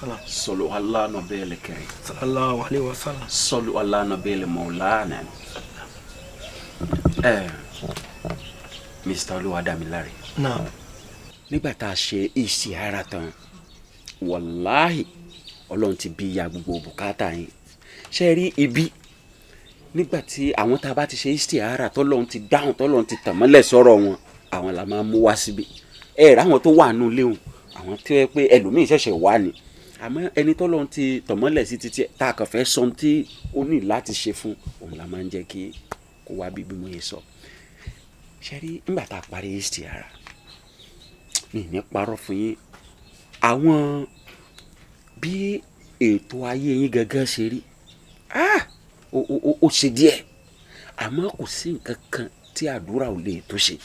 Sallam. Sọlù ala nabiyil karim. Sallallahu alayhi wa sallam. Sọlù ala nabiyil maulana. Ẹ Mr. Olúwadámiláre. Naam. Nígbà tá a ṣe istikhara tán, wàláhì, Ọlọ́run ti bí ya gbogbo bùkátà yín. Ṣe rí ibi nígbà tí àwọn tá a bá ti ṣe istikhara, tọ́lọ́run ti dáhùn, tọ́lọ́run ti tàn mọ́lẹ̀ sọ̀rọ̀ wọn, àwọn la máa mú wá síbi. Ẹ rà àwọn tó wà nù léwu, àwọn tó yẹ pé ẹlòmíì ṣẹ̀ṣẹ̀ wá ni, àmọ́ ẹni tọ́lọ́run ti tàn mọ́lẹ̀ sí títí tá a kàn fẹ́ sọ tí ó ní láti ṣe fún òun la máa ń jẹ́ kí kó wá bí mo yẹ sọ. Ṣe rí nígbà tá a parí istikhara, mi ní parọ́ fún yín, àwọn bí ètò ayé yín gangan ṣe rí, ah, ó ṣe díẹ̀, àmọ́ kò sí nǹkan kan tí àdúrà ò lè tó ṣe.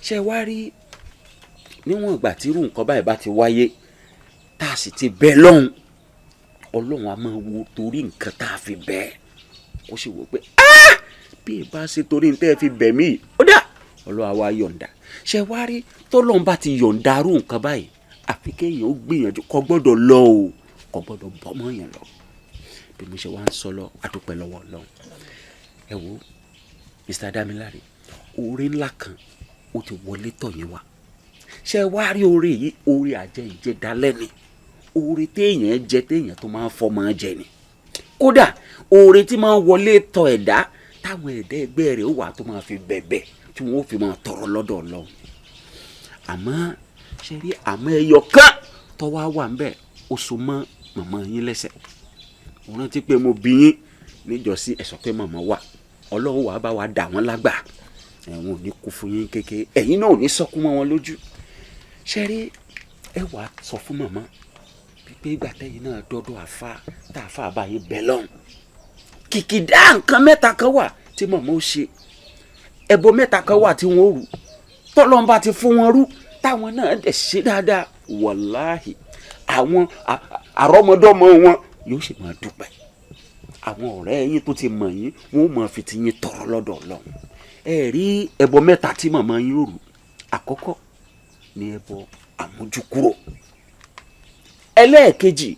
Ṣe wá rí níwọ̀n ìgbà tí irú nǹkan báyìí bá ti wáyé, tá a sì ti bẹ lọ́hùn, Ọlọ́run á máa wo torí nǹkan tá a fi bẹ́ẹ̀, kó sì wò pé, ah, bí ẹ bá ṣe torí ní tẹ́ ẹ fi bẹ̀ mí, ó dà, Ọlọ́run á wá yọ̀ǹda. Ṣe wá rí tọ́lọ́run bá ti yọ̀ǹda arú nǹkan báyìí, àfi kéèyàn ó gbìyànjú, kò gbọ́dọ̀ lọ o, kò gbọ́dọ̀ bọ́ mọ́ yẹn lọ. Bí mo ṣe wá ń sọ lọ, àdúpẹ́ lọ́wọ́ Ọlọ́run. Ẹ wo, Mr. Damilare, oore ńlá kan ó ti wọlé tọ̀ yín wá. Ṣé wá rí oore yìí? Oore àjẹ ìjẹdalẹ́ ni, oore téèyàn jẹ téèyàn tó máa ń fọmọ jẹ ni. Kódà oore tí máa ń wọlé tọ̀ ẹ̀dá, táwọn ẹ̀dá ẹgbẹ́ rẹ̀ ó wà tó máa fi bẹ̀bẹ̀, tí wọ́n ó fi máa tọrọ lọ́dọ̀ Ọlọ́run. Àmọ́ ṣe rí, àmọ́ ẹyọ kan tó wá wà ńbẹ̀, ó so mọ́ màmá yín lẹ́sẹ̀. Mo rántí pé mo bí yín níjọ́sí, ẹ sọ pé màmá wà. Ọlọ́run wàá bá wa dà wọ́n lágbà, ẹ̀wọ̀n ò ní kú fún yín kékeré, ẹ̀yin náà ò ní sọkún mọ́ wọn lójú. Ṣe rí, ẹ wàá sọ fún màmá pípé ìgbà tẹ́yìn náà dọ́dọ̀ àfa, tá àfa bá yín bẹ̀ lọ́hùn, kìkìdá nǹkan mẹ́ta kan wà tí màmá ó ṣe, ẹbọ mẹ́ta kan wà tí wọ́n ó rù. Tọ́lọ́n bá ti fún wọn rú, táwọn náà dẹ̀ ṣe dáadáa, wàláhì, àwọn àrọ́mọdọ́mọ wọn yóò sì máa dúpẹ́. Àwọn ọ̀rẹ́ yín tó ti mọ̀ yín, wọn ó máa fi ti yín tọrọ lọ́dọ̀ Ọlọ́run. Ẹ rí ẹbọ mẹ́ta tí màmá yín ó rù: àkọ́kọ́ ní ẹbọ àmójúkúrò, ẹlẹ́ẹ̀kejì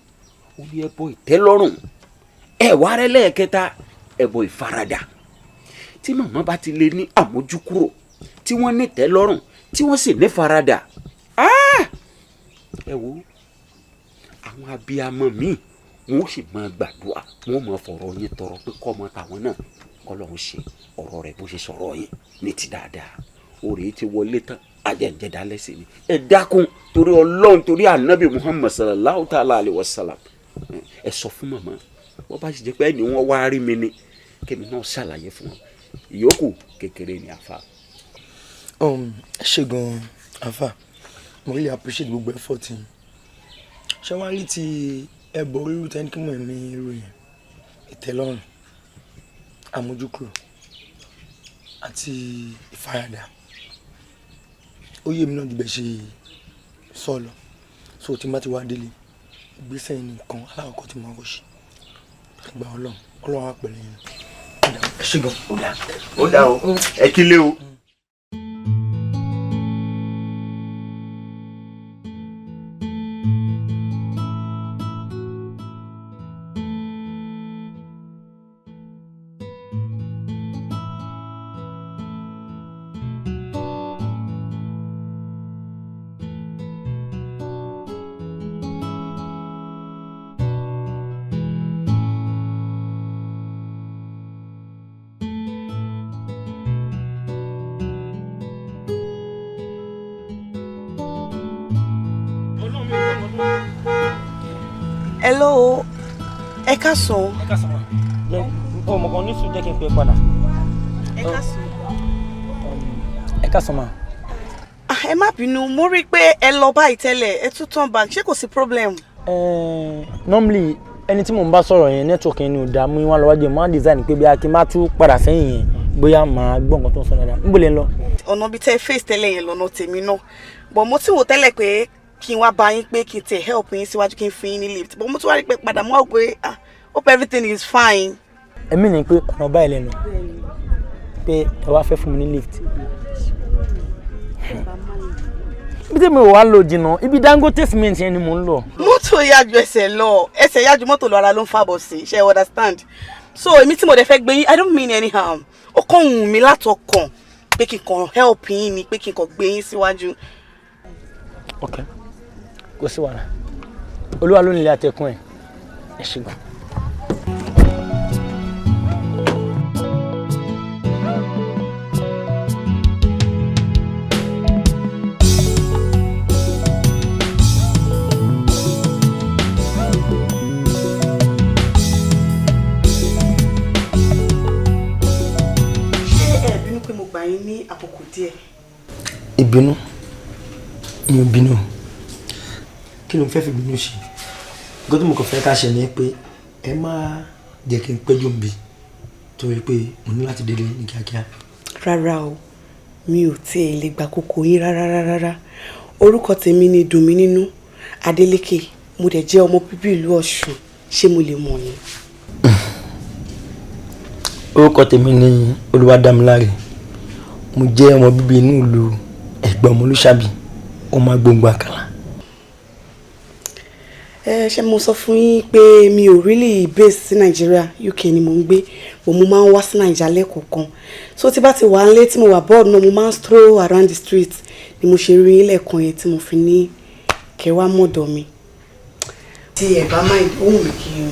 ó ní ẹbọ ìtẹ́lọ́rùn, ẹ̀wá rẹ̀ lẹ́ẹ̀kẹta, ẹbọ ìfaradà. Tí màmá bá ti lè ní àmójúkúrò, tí wọ́n ní ìtẹ́lọ́rùn, tí wọ́n sì ní faradà, ẹ wo àwọn abiyamọ míì, wọn ó sì máa gbàdúrà, wọn ó máa fọ̀rọ̀ yín tọrọ pé kọ́mọ tàwọn náà kọ́lọ́hún ṣe ọ̀rọ̀ rẹ̀ bó ṣe sọ̀rọ̀ yín ní ti dáadáa. Oore ti wọlé tán, ajẹ́njẹ́dá lẹ́sìn ni. Ẹ dákun, torí Ọlọ́run, torí Anabi Muhammad sallallahu ta'ala alayhi wa sallam, ẹ sọ fún màmá. Wọ́n bá sì jẹ́ pé ẹni wọ́n wá rí mi ni, kémi náà ṣàlàyé fún wọn. Ìyókù kékeré ni, àfa. Ẹ ṣé gan, afa. Mo really appreciate gbogbo effort yín. Ṣé wàá rí ti ẹbọ rírú tẹ́ni kí mọ̀ ẹ̀mí irú yẹn, ìtẹ́lọ́rùn, àmójúkúrò àti ìfaradà, ó yé mi náà ju bẹ́ẹ̀ ṣe sọ lọ. So tí n bá ti wá délé, ìgbésẹ̀ yìí nìkan alákọ̀ọ́kọ́ tí mo kọ́ ṣe. Ìgbà Ọlọ́run, Ọlọ́run á pẹ̀lú yín. Ẹ ṣé gan. Ó dà, ó dà o, ẹ kílé o. Hello, ẹ káàsán. Ẹ káàsán ma. Jẹ́ ọmọ kan ní sùn, jẹ́ kí n pè é padà. Ẹ káàsán. Ẹ káàsán ma. Ah, ẹ má bínú, mo rí i pé ẹ lọ báyìí tẹ́lẹ̀, ẹ tún turn back, ṣé kò sí problem? Normally, ẹni tí mò ń bá sọ̀rọ̀ yẹn, network yẹn ni ò dáa mú wá lọ́wọ́ jẹ́. Mo á design pé bí a kí n má tún padà sẹ́yìn yẹn, bóyá màá gbọ́ nǹkan tó ń sọ dáadáa. Níbo lè ń lọ? Ọ̀nà bíi tẹ́ face tẹ́lẹ̀ yẹn lọ́nà tèmi náà, but mo ti wò tẹ́lẹ̀ pé kí n wá bá yín, pé kí n tẹ̀ help yín síwájú, kí n fi yín ní lift, but mo tún wá rí i pé padà, mo wá wò pé, ah, hope everything is fine. Ẹ̀mí ni pé ọ̀nà báyìí lẹ́nu pé ẹ wá fẹ́ fún mi ní lift. Ibi tí mi ò wá lò jìnnà, ibi Dangote Cement yẹn ni mò ń lọ. Mo Mọ́tò yá ju ẹsẹ̀ lọ, ẹsẹ̀ yá ju mọ́tò lọ, ara ló ń fàbọ̀ sí, ṣe understand? So èmi tí mo dẹ̀ fẹ́ gbé yín, I don't mean any harm. Ó kàn wù mí látọkàn pé kí n kàn help yín ni, pé kí n kàn gbé yín síwájú. Ok, kò sí wàhálà. Olúwa ló nílé àtẹkùn ẹ. Ẹ ṣe gan. Ṣé ẹ bínú pé mo gbà yín ní àkókò díẹ̀? Ìbínú? Mi ò bínú. Kí ló ń fẹ́ fi bínú ṣe? Nǹkan tí mo kàn fẹ́ ká ṣe ni pé ẹ má jẹ́ kí n péjú bí, torí pé mo ní láti délé ní kíákíá. Rárá o, mi ò tiẹ̀ lè gba kókó yín rárá rárá. Orúkọ tèmi ni Dùnmínínú Adélékè. Mo dẹ̀ jẹ́ ọmọ bíbí ìlú Ọ̀ṣun. Ṣé mo lè mọ̀ yín? Orúkọ tèmi ni Olúwadámiláre. Mo jẹ́ ọmọ bíbí inú ìlú Ẹ̀gbá, Ọmọlúṣàbí, ọmọ agbóngbò àkàlà. Ẹ ṣé, mo sọ fún yín pé mi ò really base sí Nàìjíríà, UK ni mo ń gbé, but mo máa ń wá sí Nàìjíríà lẹ́ẹ̀kọ̀ọ̀kan. So tí bá ti wà nílé, tí mo wà bored náà, mo máa ń stroll around the street, ni mo ṣe rí yín lẹ́ẹ̀kan yẹn tí mo fi ní kẹ́ wá mọ̀dọ̀ mi. Tí ẹ bá mind, ó wù mí kí n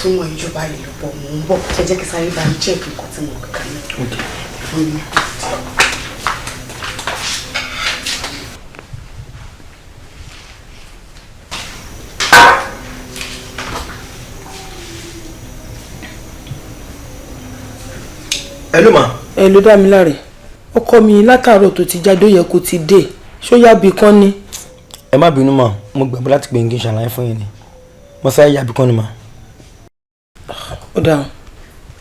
túmọ̀ ìjọba báyìí lọ bọ̀. Mò ń bọ̀, ṣe jẹ́ kí sáré bá mi check nǹkan tí mo kà ní fún mi. Ẹ ló mà. Ẹ ló dá mi láre. Ọkọ mi, látàárọ̀ tó ti jáde, ó yẹ kó ti dé. Ṣó yábì kan ni? Ẹ má bínú mà, mo gbàgbé láti pè ń kí n ṣàlàyé fún yín ni. Mo sáré yàbí kan ni mà. Ó dáa,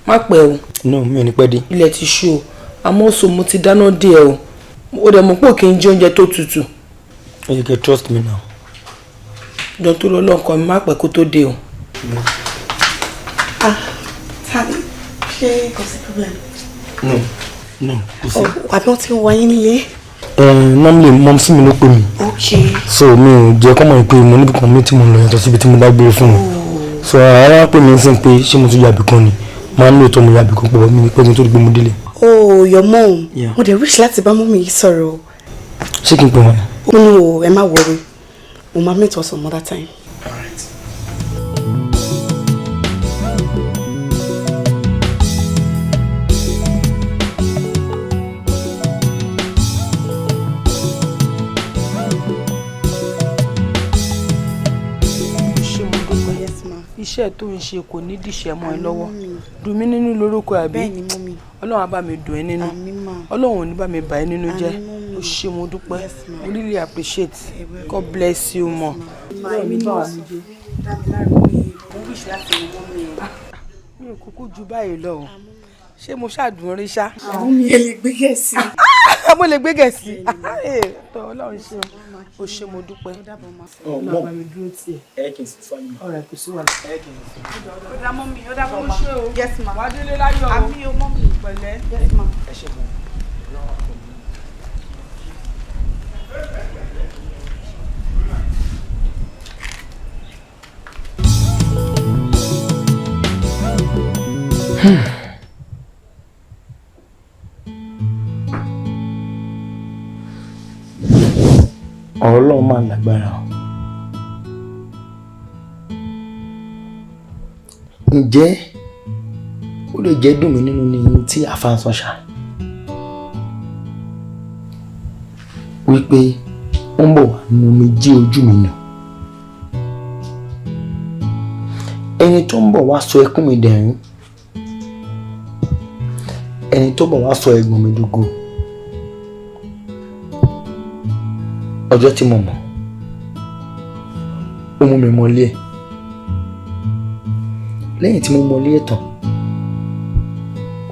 má pẹ́ o. No, mi ò ní pẹ́ dé. Ilẹ̀ ti ṣú o, àmọ́ sọ mo ti dáná dé ẹ o. Ó dẹ̀ mọ̀ pé kí n jẹ oúnjẹ tó tutù. You can trust me now. Jọ tó lọ lọ́nkàn mi, má pẹ́ kó tó dé o. Ah, tani, ṣé kò sí problem? No, kò sí. Oh, àbí wọ́n ti ń wá yín nílé? Normally mumsy mi ló pè mí. So mi ò jẹ́ kọ́mọ̀ pé mo níbi kan mi tí mo lọ yàtọ̀ síbi tí mo dágbére fún mi. So àwọn wá pè mí sí pé ṣé mo tún yàbí kan ni. Máa ń lò tó mo yàbí kan pọ̀ mi ní pé mi tó di pé mo délé. Oh, your mom. Yeah. Mo dẹ̀ wish láti bá mummy yìí sọ̀rọ̀ o. Ṣé kí n pè wọ́n? Ó ní o, ẹ má worry. Mo máa meet us some other time. Alright. Ṣé mo dúpẹ́. Yes, ma. Iṣẹ́ tó ń ṣe kò ní dìṣẹ́ mọ́ ẹ lọ́wọ́. Dùn mí nínú lórúkọ, àbí? Bẹ́ẹ̀ni, mummy. Ọlọ́run á bá mi dùn ẹ́ nínú. Àmín, ma. Ọlọ́run ò ní bá mi bà ẹ́ nínú jẹ́. Àmín, mummy. O ṣé, mo dúpẹ́. Yes, ma. Mo really appreciate. God bless you more. Èmi ni mo sọ fún Dámiláre pé mo wish láti rí mummy ẹ̀. Mi ò kúkú ju báyìí lọ o. Ṣé mo ṣàdùn rí ṣá? Mummy, ẹ lè gbé Gẹ̀ẹ́sì. Mo lè gbé Gẹ̀ẹ́sì. Tọ́ Ọlọ́run ṣe o. Ṣé mo dúpẹ́. Oh, Bá mi dúró tiẹ̀. Ẹ kì í sọ yín. Ọ̀rẹ́, kò sí wàhálà. Ẹ kì í sọ. Ó dá mummy, ó dá mummy. Yes, ma. Wàá délé láyọ̀ o. Àmín o, mummy. Pẹ̀lẹ́. Yes, ma. Ẹ ṣe gan. Ọ̀rọ̀ Ọlọ́run máa ń lágbára o. Ǹjẹ́ ó lè jẹ́ dùn mí nínú ní tí àfa ń sọ ṣá, wípé ó ń bọ̀ wá nu omi jí ojú mi nù, ẹni tó ń bọ̀ wá sọ ẹkún mi dẹ̀rín, ẹni tó bọ̀ wá sọ ẹ̀gbọ́n mi dógó? Ọjọ́ tí mo mọ̀ ó mú mi mọ́lé ẹ̀. Lẹ́yìn tí mo mọ́lé ẹ̀ tán,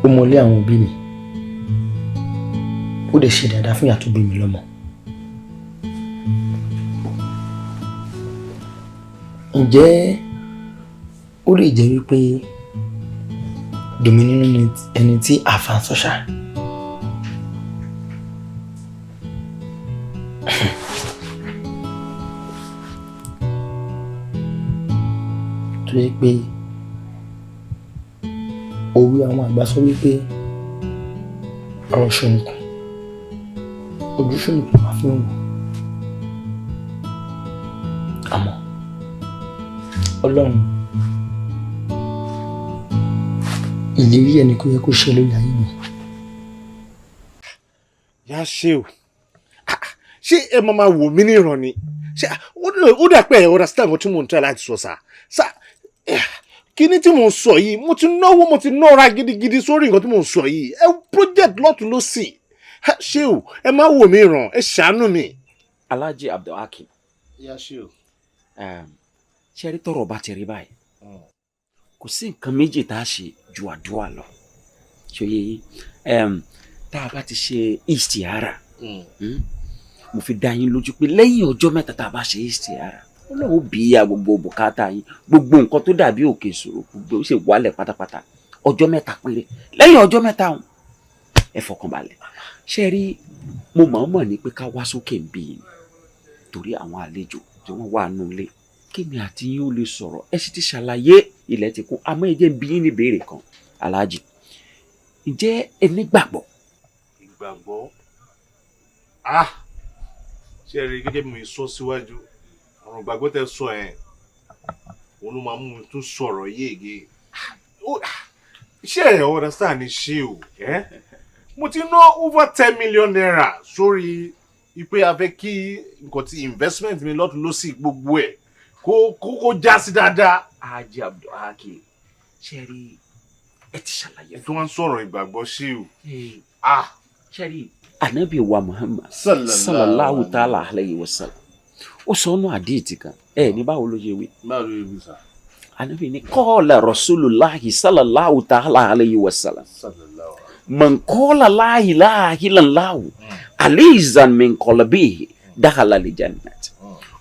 ó mọ́lé àwọn òbí mi, ó dẹ̀ ṣe dáadáa fún ìyá tó bí mi lọ́mọ. Ǹjẹ́ ó lè jẹ́ wípé dùnmí nínú ni ẹni tí àfa ń sọ ṣá? Torí pé òwe àwọn àgbà sọ wípé ọ̀rọ̀ ṣùnùkùn, ojú ṣùnùkùn máa fi ń wò. Àmọ́ Ọlọ́run, ìlérí ẹni kò yẹ kó ṣe lórí ayé mi. Yá ṣe o, ṣé ẹ máa máa wò mí níran ni? Ṣé ó dà pé ẹ understand nǹkan tí mò ń try láti sọ sá? Sá, kíní tí mò ń sọ yìí, mo ti náwó, mo ti nára gidigidi sórí nǹkan tí mò ń sọ yìí. Ẹ project lọ́tún lọ́sì. Ṣé o, ẹ má wò mí ràn, ẹ ṣàánú mi. Alhaji Abdulhakeem. Yá ṣe o. Ṣe rí, tọ́rọ̀ bá ti rí báyìí, kò sí nǹkan méjì tá a ṣe ju àdúrà lọ. Ṣòye yín, tá a bá ti ṣe istihara, mo fi dá yín lójú pé lẹ́yìn ọjọ́ 3 tá a bá ṣe istihara, Ọlọ́run bí ya gbogbo bùkátà yín, gbogbo nǹkan tó dàbí òkè ìṣòro gbogbo ó sì wálẹ̀ pátápátá. Ọjọ́ 3 péré. Lẹ́yìn ọjọ́ 3 ọ̀hún, ẹ fọkànbalẹ̀. Ṣé rí, mo mọ̀ọ́mọ̀ ní pé ká wá sókè ń bí yín torí àwọn àlejò tí wọ́n wà nù ilé, kémi àti yín ó lè sọ̀rọ̀. Ẹ sì ti ṣàlàyé, ilẹ̀ ti kún. Àmọ́ ẹ jẹ́ n bi yín ní ìbéèrè kan, Alhaji, ǹjẹ́ ẹ nígbàgbọ́? Ìgbàgbọ́? Ah, ṣé ẹ rí, gẹ́gẹ́ bí mo sọ síwájú, ọ̀rọ̀ ìgbàgbọ́ tẹ́ sọ yẹn, òun ló máa mú mi tún sọ̀rọ̀ yéègé. Ṣé ẹ understand ni? Ṣé o, ẹ́ mo ti ná over ₦10 million sórí ipe a fẹ́ kí nǹkan tí investment mi lọ́tún lọ́sì gbogbo ẹ̀ kó já sí dáadáa. Alhaji Abdulhakeem, ṣe rí, ẹ ti ṣàlàyé. Ẹ tún wá ń sọ̀rọ̀ ìgbàgbọ́, ṣé o? Ah, ṣe rí, Anabi wa Muhammad sallallahu ta'ala alayhi wa sallam, ó sọ ọ́nà àdéhìtì kan ẹ ní, báwo ló ṣe wí? Báwo ló ṣe wí sà? Anabi ní qala Rasulullahi sallallahu ta'ala alayhi wa sallam, man qala la ilaha illallahu alizan min qalbihi dakhala al-jannat.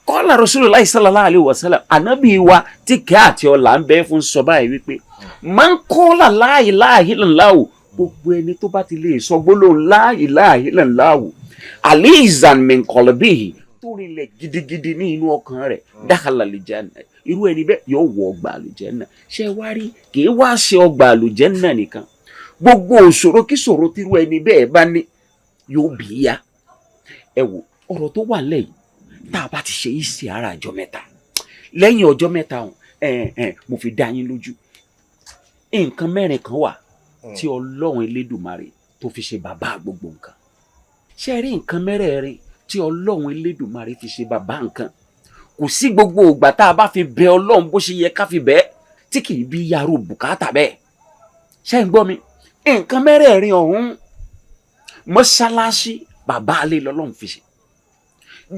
Qala Rasulullahi sallallahu alayhi wa sallam, anabi wa tí kẹ́ àti ọ̀la ń bẹ́ fún sọ báyìí wípé man qala la ilaha illallahu, gbogbo ẹni tó bá ti lè sọ gbólóhùn la ilaha illallahu alizan min qalbihi, tó rinlẹ̀ gidigidi ní inú ọkàn rẹ̀, dakhala al-janna, irú ẹni bẹ́ẹ̀ yóò wọ ọgbà àlùjánnà. Ṣé wá rí, kì í wá ṣe ọgbà àlùjánnà nìkan, gbogbo òṣòro kí ṣòro tírú ẹni bẹ́ẹ̀ bá ní yóò bí i ya. Ẹ wò, ọ̀rọ̀ tó wà nílẹ̀ yìí, tá a bá ti ṣe istikhara ọjọ́ 3, lẹ́yìn ọjọ́ 3 ọ̀hún, mo fi dá yín lójú, nǹkan mẹ́rin kan wà tí Ọlọ́run Elédùmarè tó fi ṣe bàbá gbogbo nǹkan. Ṣé rí, nǹkan mẹ́rẹ̀ẹ̀rin tí Ọlọ́run Elédùmarè fi ṣe bàbá nǹkan, kò sí gbogbo ìgbà tá a bá fi bẹ Ọlọ́run bó ṣe yẹ ká fi bẹ́ẹ̀ tí kì í bí yarú bùkátà bẹ́ẹ̀. Ṣé ń gbọ́ mi? Nǹkan mẹ́rẹ̀ẹ̀rin ọ̀hún, mọ́ṣáláṣí, bàbá alẹ́ lọ́lọ́run fi ṣe.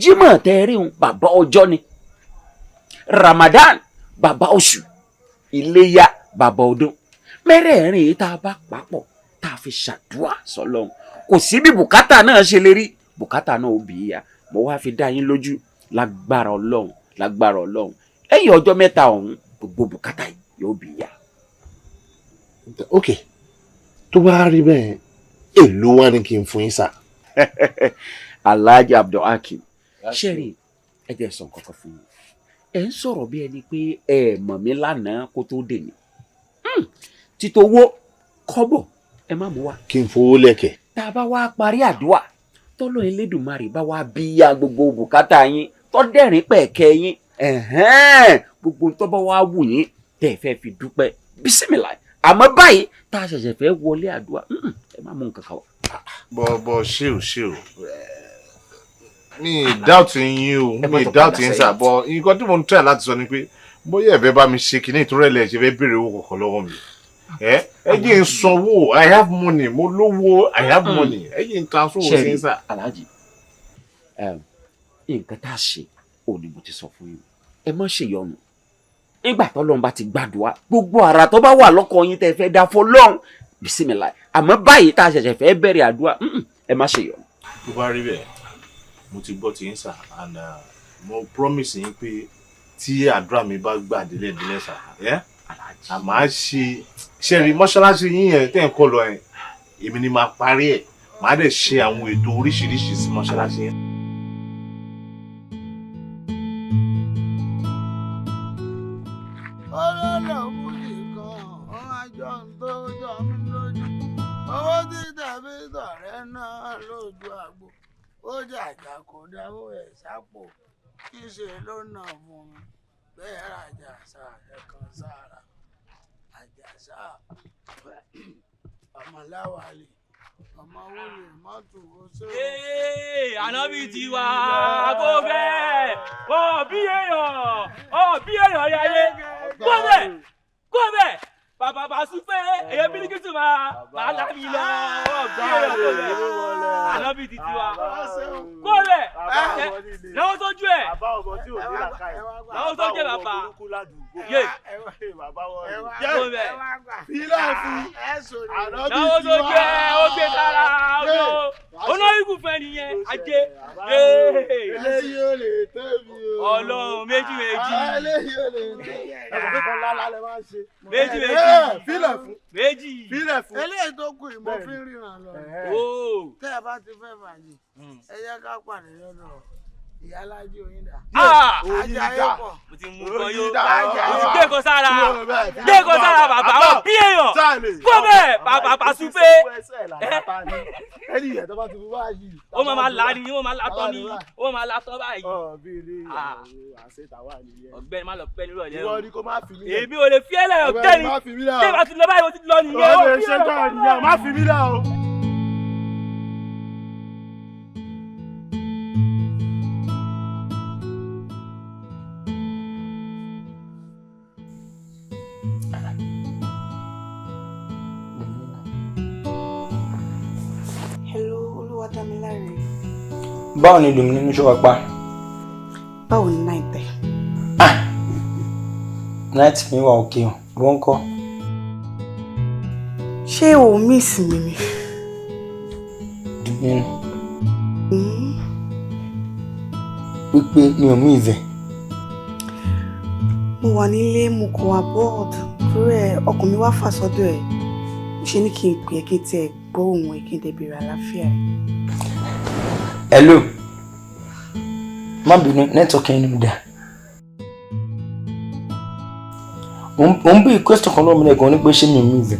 Jímọ̀ tẹ́rí òun, bàbá ọjọ́ ni. Ramadan, bàbá oṣù. Iléyá, bàbá ọdún. Mẹ́rẹ̀ẹ̀rin yìí, tá a bá papọ̀, tá a fi ṣàdúrà sọ́lọ́run, kò sí bí bùkátà náà ṣe lè rí, bùkátà náà ó bì í ya. Mo wá fi dá yín lójú, lágbára Ọlọ́run, lágbára Ọlọ́run, lẹ́yìn ọjọ́ 3 ọ̀hún, gbogbo bùkátà yìí yóò bì í ya. Ok, tó bá rí bẹ́ẹ̀, èló wá ní kí n fún yín sà? Alhaji Abdulhakeem, ṣẹ́rí, ẹ jẹ́ sọ nǹkan kan fún yín. Ẹ ń sọ̀rọ̀ bí ẹni pé ẹ mọ̀ mí lánàá kó tó dè mí. Títowó kọ́bọ̀, ẹ má mú wa. Kí n fowó lẹ̀kẹ̀. Tá a bá wá parí àdúrà, tọ́lọ́ Elédùmarè bá wá bí ya gbogbo bùkátà yín, tọ́dẹ̀rín pẹ̀kẹ́ yín, gbogbo tó bá wá wù yín tẹ́ ẹ fẹ́ fi dúpẹ́, bísímìlà. Àmọ́ báyìí tá a ṣẹ̀ṣẹ̀ fẹ́ wọlé àdúrà, ẹ má mú nǹkan kan wá. Bọ̀ ṣé o, ṣé o, mi doubt yín o, mi doubt yín sà, bọ̀ nǹkan tí mo ń try láti sọ ni pé bóyá ẹ fẹ́ bá mi ṣe kinní ìtura ẹ̀ ṣe fẹ́ béèrè owó kọ̀ọ̀kan lọ́wọ́ mi. Ẹ jẹ́ n sanwó. I have money, mo lówó, I have money. Ẹ jẹ́ n transfer owó sí sà. Alhaji, nǹkan tá a ṣe ò ní mo ti sọ fún yín, ẹ má ṣe yọnu. Nígbà tọ́lọ́run bá ti gbàdúrà, gbogbo àrà tó bá wà lọ́kàn yín tẹ́ fẹ́ dá fọlọ́run, bísímìlà. Àmọ́ báyìí tá a ṣẹ̀ṣẹ̀ fẹ́ bẹ̀rẹ̀ àdúrà, ẹ má ṣe yọnu. Tó bá rí bẹ́ẹ̀, mo ti gbọ́ ti yín sà, and mo promise yín pé tí àdúrà mi bá gbà délẹ̀ délẹ̀ sà, àmọ́ á ṣe. Ṣe rí, mọ́ṣáláṣí yín yẹn tẹ́ ń kọ́ lọ yẹn, èmi ni màá parí ẹ̀, màá dẹ̀ ṣe àwọn ètò oríṣiríṣi sí mọ́ṣáláṣí yẹn. lágbo. Ó jàjà kò dáwọ́ ẹ̀ sápò, kí ṣe ló nà fún mi. Bẹ́ẹ̀ ra àjàsà ẹ̀kan sára. Àjàsà ọmọláwálé ọmọ wúlò mọ́tò oṣù. Ànábì tiwa kò bẹ́ẹ̀ ọ̀ bí èèyàn ọ̀ bí èèyàn rí ayé kò bẹ́ẹ̀ kò bẹ́ẹ̀ bàbá Bàsúfẹ́ èyí Bílíkìsù máa lábì lọ ọ̀ bí èèyàn kò bẹ́ẹ̀ Ànábì ti tiwa kò bẹ́ẹ̀ lọ́wọ́ sójú ẹ̀ lọ́wọ́ sójú ẹ̀ bàbá yé kò bẹ́ẹ̀ lọ́wọ́ sójú ẹ̀ ó gbé sára olóyìnbó fẹ́ nìyẹn ajé eléyìí ò lè tẹ́ mi o. Ọlọ́run méjì méjì eléyìí ò lè tẹ́ mi. Ẹ̀kọ́ pé kan lálá lẹ máa ń ṣe. Méjì méjì fílẹ̀ fún méjì fílẹ̀ fún. Eléyìí tó kù yìí mo fi ń ríran lọ. Tẹ́ ẹ bá ti fẹ́ fàájì ẹ jẹ́ ká pàdé lọ́dọ̀ ìyálájí Oyinda. Ajayi pọ̀. Mo ti mú kan yó mo ti gbé kan sára gbé kan sára bàbá ọ̀ bí èèyàn kó bẹ́ẹ̀ bàbá Bàsúfẹ́. Ẹni ìyẹn tó bá ti mú báyìí. Ó máa ma là ní ó máa la tán ní ó máa la tán báyìí. Ọ̀gbẹ́ni má lọ pẹ́ nírọ̀lẹ́ o. Ìwọ ni kó má fi mí lẹ̀. Èmi ò lè fi ẹ́ lẹ̀ ọ̀gbẹ́ni. Tí ìbá ti lọ báyìí o ti lọ nìyẹn. Ó lè ṣe jọ nìyẹn má fi mí lẹ̀ o. Olúwadámiláre. Báwo ni dùnmí nínú ṣó wa pa? Báwo ni náà tẹ? Night mi wà òkè o, wọ́n ń kọ́. Ṣé o miss mi ni? Dùnmí nínú. Wípé mi ò miss ẹ. Mo wà nílé mo kò wá board torí ẹ ọkàn mi wá fà sọ́dọ̀ ẹ̀. Mo ṣe ní kí n pè é kí n tiẹ̀ gbọ́ ohùn ẹ̀ kí n dẹ̀ bèrè àlàáfíà ẹ̀. Hello. Má bínú, network yẹn ni mo dà. Mo ń bí question kan lọ́wọ́ mi lẹ́ẹ̀kan ní pé ṣé mi ò miss ẹ.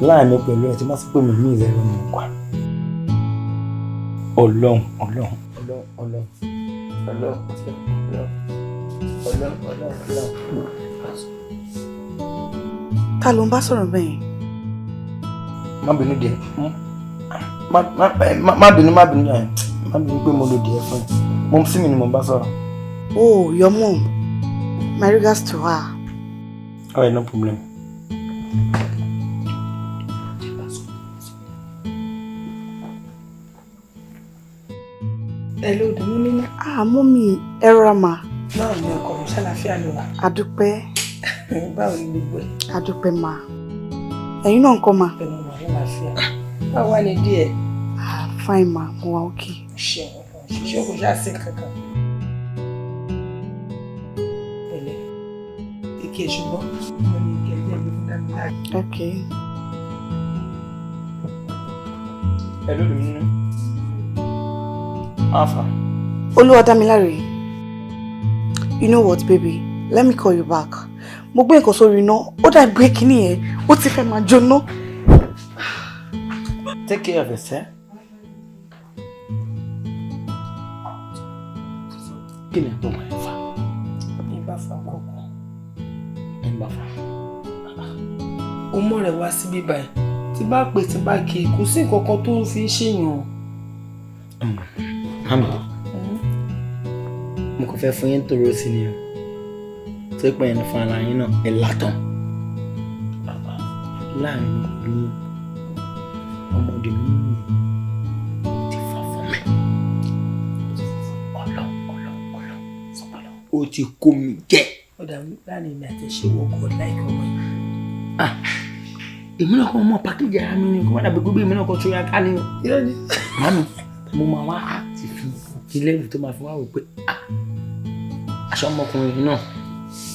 Láàrin mi pẹ̀lú ẹ̀ tí má sọ pé mi ò miss ẹ lọ́nà ọ̀gbà. Ọlọ́run Ọlọ́run Ọlọ́run Ọlọ́run Ọlọ́run Ọlọ́run Ọlọ́run Ọlọ́run. Ta ló ń bá sọ̀rọ̀ bẹ́ẹ̀? Má bínú díẹ̀ má bínú má bínú ẹ má bínú pé mo lò díẹ̀ fún ẹ mo sí mi ni mo bá sọ̀rọ̀. Oh, your mom. My regards to her. All right, no problem. Hello, dùnmí nínú. Ah, mummy, ẹ rọra mà. Báwo ni ọkọ mi ṣàlàáfíà ló wà? Adúpẹ́. Báwo ni gbogbo ẹ̀? Adúpẹ́ mà. Ẹ̀yin náà ńkọ́ mà? Pẹ̀lú màá lálàáfíà. Báwo wá ní díẹ̀? Ah, fine ma, mo wà okay. Ṣé ṣe kò ṣáà sí kankan? Pẹ̀lẹ́, ike ṣùgbọ́n mo ní ike ẹgbẹ́ mi fún Dámiláre. Okay. Hello, dùnmí nínú. Alpha. Olúwadámiláre, you know what, baby? Let me call you back. Mo gbé nǹkan sórí iná, ó dà gbé kinní yẹn, ó ti fẹ́ máa jóná. Take care of yourself. Kí ni àtọ̀ máa ń fà? Mi bá fa kọ̀ọ̀kan. Ẹ ń bá fa. O mọ̀ rẹ̀ wá síbí báyìí. Tí bá pè tí bá kí kò sí nǹkan kan tó ń fi ṣèyàn. Mami, mo kàn fẹ́ fún yín tòró sí ni o. Tó pẹ́ yẹn fún ara yín náà, ẹ látàn. Láàrin mi pẹ̀lú yín, ọmọdé mi nínú ti fà fún mi. Ọlọ́ ọlọ́ ọlọ́ ọlọ́ ó ti kó mi jẹ. Ó dà láàrin èmi àti ṣé wọ́n kọ̀ láìka ọmọ yìí. Èmi náà kọ́ mọ pàkéjì ara mi ni kó má dàbí gbogbo èmi náà kọ́ tó yá ká ni o. Mami, mo máa wá àti fi ilé ìwé tó máa fi wá wò pé aṣọ ọmọkùnrin náà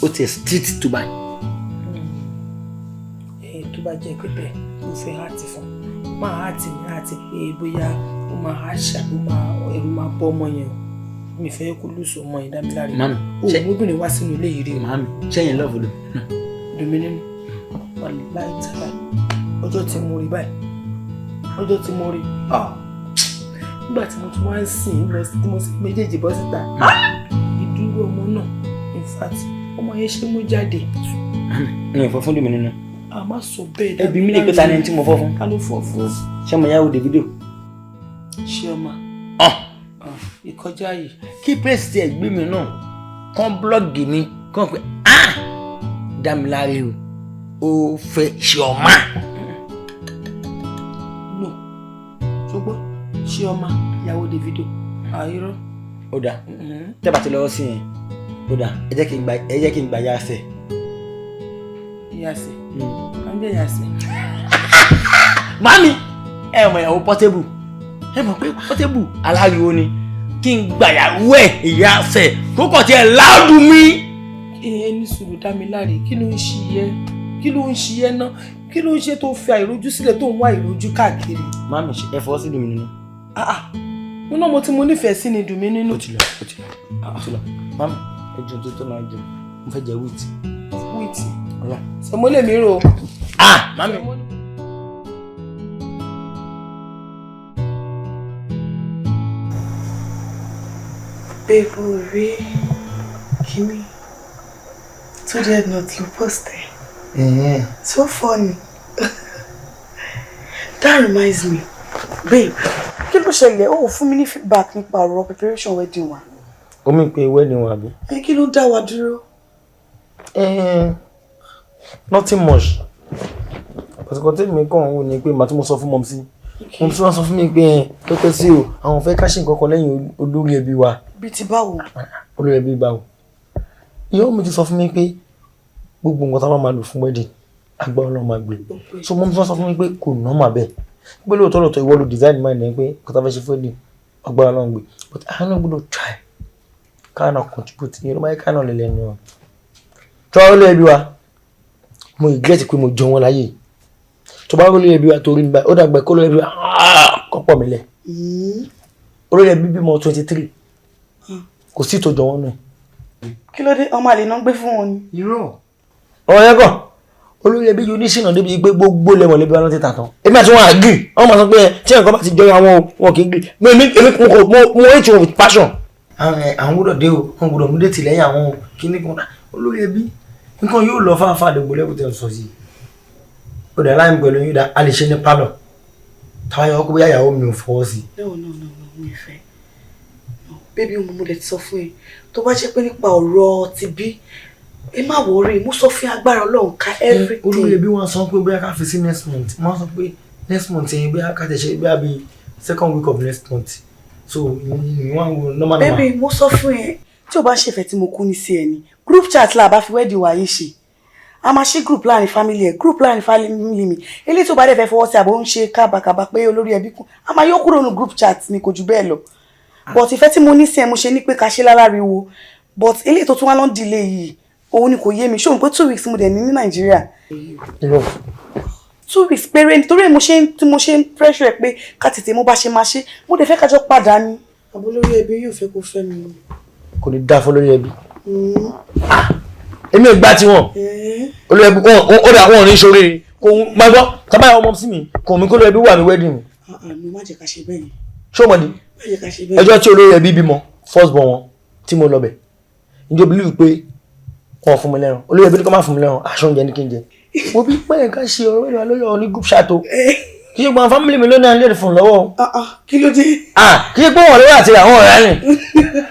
ó ti street tó báyìí. Ẹ tó bá jẹ́ pé bẹ́ẹ̀ mo fẹ́ àti fún máa àti ní àti pé bóyá ó máa àṣà ó máa ẹ̀rù máa bọ́ ọmọ yẹn o mi fẹ́ kó lùsọ ọmọ yẹn Dámiláre. Mami, o obìnrin wá sínú ilé yìí rí o. Mami, ṣẹ́yìn lọ́ọ̀fù lò. Dùnmí nínú wàláì tàlà Ọjọ́ tí mo rí báyìí, ọjọ́ tí mo rí, nígbà tí mo tún wá ń sìn lọ sí tí mo sì méjèèjì bọ́ síta, ìdúró ọmọ náà, in fact, ọmọ yẹn ṣe mú jáde. Mi ò fọ́ fún dùnmí nínú. A má sọ bẹ́ẹ̀. Ẹbí mi lè pé ta ni ẹni tí mo fọ́ fún. Ta ló fọ́ fún? Ṣé mo yáwó Davido? Ṣé ọmọ ìkọjá yìí. Kí pèsè tí ẹ gbé mi náà kán blọọgì mi kán pé ah, Dámiláre o, ó fẹ́ ṣe ọmọ. No, ṣùgbọ́n ṣé ọmọ ìyàwó Davido àìrọ́. Ó dáa, tẹ́ bá ti lọ́wọ́ sí yẹn, ó dáa, ẹ jẹ́ kí n gba, ẹ jẹ́ kí n gba yáṣẹ́. Yáṣẹ́ à ń jẹ́ yáṣẹ́. Màámi, ẹ mọ̀ ìyàwó Portable, ẹ mọ̀ pé Portable aláriwo ni, kí n gbàyàwó ẹ̀ ìyáṣẹ́ kó kàn tiẹ̀ láàdù mi. Ẹ ní sùúrù Dámiláre, kí ló ń ṣe yẹ? Kí ló ń ṣe yẹ náà? Kí ló ń ṣe tó fi àìrójú sílẹ̀ tó ń wá ìrójú káàkiri? Màámi, ẹ fọwọ́ sí dùn mí nínú. Nínú ọmọ tí mo nífẹ̀ẹ́ sí ni dùn mí nínú. Ó ti lọ, ó ti lọ, ó ti lọ. Màámi, ẹ jẹun tó tó náà jẹun, mo fẹ́ jẹ wheat. Wheat. Sọmọ lè mi rò. Ah, màámi. Babe, o rí kíní tó jẹ́ not ló post ẹ̀. So funny. That reminds me, babe, kí ló ṣẹlẹ̀? Ó fún mi ní feedback nípa ọ̀rọ̀ preparation wedding wa. Omi pe wedding wa bí? Ẹ kí ló ń dá wa dúró? Nothing much. Pàtàkì tí mi kàn ń wò ni pé màá tí mo sọ fún mọ̀mísí. Mọ̀mísí wọ́n sọ fún mi pé pẹ́pẹ́ sí o, àwọn fẹ́ ká ṣe nǹkan kan lẹ́yìn olórí ẹbí wa. Bí ti báwo? Olórí ẹbí báwo? Ìyàwó mi ti sọ fún mi pé gbogbo nǹkan tá a máa lò fún wedding, agbára Ọlọ́run máa gbé. So mọ̀mísí wọ́n sọ fún mi pé kò normal bẹ́ẹ̀. Pé lóòótọ́ lóòótọ́ ìwọ ló design mind ẹ pé nǹkan tá a fẹ́ ṣe fún wedding, agbára Ọlọ́run gbé. But àwọn náà gbọ́dọ̀ try. Káà náà contribute, ìyẹn ló máa yẹ káà náà lè lẹ́nu wọn. Tọ́ olórí ẹbí wa, mo regret pé mo jọ wọn láyé. Tó bá olórí ẹbí wa torí mi báyìí, ó dàgbà kó olórí ẹbí wa kọ́pọ̀ mi lẹ̀. Olórí ẹbí bímọ 23, kò sí ìtọ́jọ wọn náà. Kí ló dé? Ọmọ àlè náà ń gbé fún wọn ni. Irọ́. Ọ̀rọ̀ yẹn kàn, olórí ẹbí yóò ní sìnà débi pé gbogbo lẹ́mọ̀ lẹ́bí wa ló ti tà tán. Èmi àti wọn agree, wọ́n máa sọ pé tí nǹkan bá ti jọra wọn o, wọn kì í gree. Èmi mo hate wọn with passion. Àwọn gbọ́dọ̀ dé o, wọn gbọ́dọ̀ mú déètì lẹ́yìn àwọn o, kí ní kan olórí ẹbí nǹkan yóò lọ fáfá àdìgbò lẹ́kùn tẹ̀ sọ sí i. Ó dà láì pẹ̀lú yín dá, a lè ṣe ní pálọ̀. Táwa yọ ọkọ bóyá ìyàwó mi ò fọwọ́ sí i. No, no, no, no, mi ò fẹ́. Baby, mo dẹ̀ ti sọ fún ẹ, tó bá jẹ́ pé nípa ọ̀rọ̀ ti bí, ẹ má worry, mo sọ fún agbára Ọlọ́run ká everything. Olórí ẹbí wọn sọ pé bóyá ká fi sí next month. Wọ́n sọ pé next month yẹn bóyá ká tẹ̀ ṣe bóyá bí second week of next month. So ìwọ̀n wo normal normal. Baby, mo sọ fún ẹ, tí o bá ṣèfẹ́ tí mo kú ní sí ẹ ni, group chat la bá fi wedding wa yìí ṣe. A máa ṣí group láàrin family ẹ, group láàrin family mi. Eléyìí tó bá dẹ̀ fẹ́ fọwọ́ sí àbò ń ṣe kábàkàbà pé olórí ẹbí kú, a máa yọ kúrò nínú group chat ni, kò jù bẹ́ẹ̀ lọ. But ìfẹ́ tí mo ní sí ẹ, mo ṣe ní pé ká ṣe láláriwo. But eléyìí tó tún wá lọ́n delay yìí, òun ni kò yé mi. Ṣé òun pé 2 weeks mo dẹ̀ ní ní Nàìjíríà? 2 weeks péré, nítorí mo ṣe tí mo ṣe ń pressure ẹ pé ká tètè mo bá ṣe máa ṣe, mo dẹ̀ fẹ́ kájọ padà ni. Àbó olórí ẹbí yóò fẹ́ kó fẹ́ mi. Kò ní dá fún olórí ẹbí. Èmi ò gbá tiwọn. Olórí ẹbí ó dà wọn ò ní ṣoríire. Kò ń máa gbọ́, tábà ọmọ sí mi, kò mí kó olórí ẹbí wà ní wedding mi. Àmì má jẹ́ ká ṣe bẹ́ẹ̀ yẹn. Ṣé o mọ̀ ni? Má jẹ́ ká ṣe bẹ́ẹ̀. Ẹjọ́ tí olórí ẹbí bímọ, first born wọn, tí mo lọ bẹ̀. Ǹjẹ́ o believe pé wọn fún mi lẹ́ran? Olórí ẹbí ní kó má fún mi lẹ́ran, aṣọ oúnjẹ ní kí n jẹ. Mo bí pé nǹkan ṣe ọ̀rọ̀ ìwà lórí ọ̀rọ̀ ní group chat o. Kì í ṣe gbọ́n family mi lónìí à ń lè fún lọ́wọ́ o. Kí ló dé? Kì í ṣe pé wọ́n lọ́wọ́ àti àwọn ọ̀rẹ́ rìn.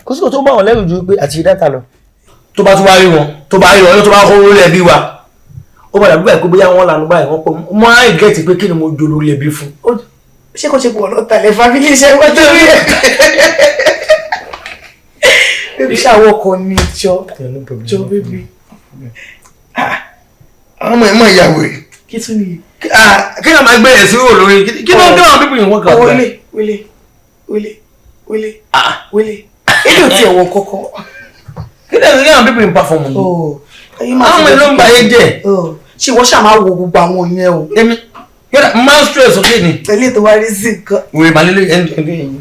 Kò sí kò tó bá wọn lẹ́rù ju pé àti data lọ. Tó bá tún wá rí wọn, tó bá rí wọn, tó bá kó olórí ẹbí wa. Ó padà bí báyìí pé bóyá wọ́n lanu báyìí, wọ́n pọ̀ mọ́ á regret pé kí ni mo jo olórí ẹbí fún. Ṣé kò ṣe pé ọ̀nà tàlẹ̀ family iṣẹ́ wọ́n tó rí ẹ̀? Baby, ṣàwọ̀ ọkọ ni jọ jọ baby. Àwọn ọmọ ìmọ̀ ìyàwó rẹ̀. Kí tún nìyẹn? Kí ló máa gbé ẹ̀ sí wò lórí? Kí ló ń dé àwọn pípì ìwọ̀n kan? Wọlé wọlé wọlé wọlé wọlé. Èdè ò tiẹ̀ wọ kọ́kọ́. Kí ló ń dé àwọn pípì ìpa fọmù yìí? Àwọn ọmọ ìlú ń ba ayé jẹ́. Ṣé ìwọ ṣáà máa wo gbogbo àwọn yẹn o? Èmi yóò máa ń stress òkè ni. Tẹ̀lé tó wá rí sí nǹkan. Wèrè màlélẹ́ ẹni tó ń gbé yìí.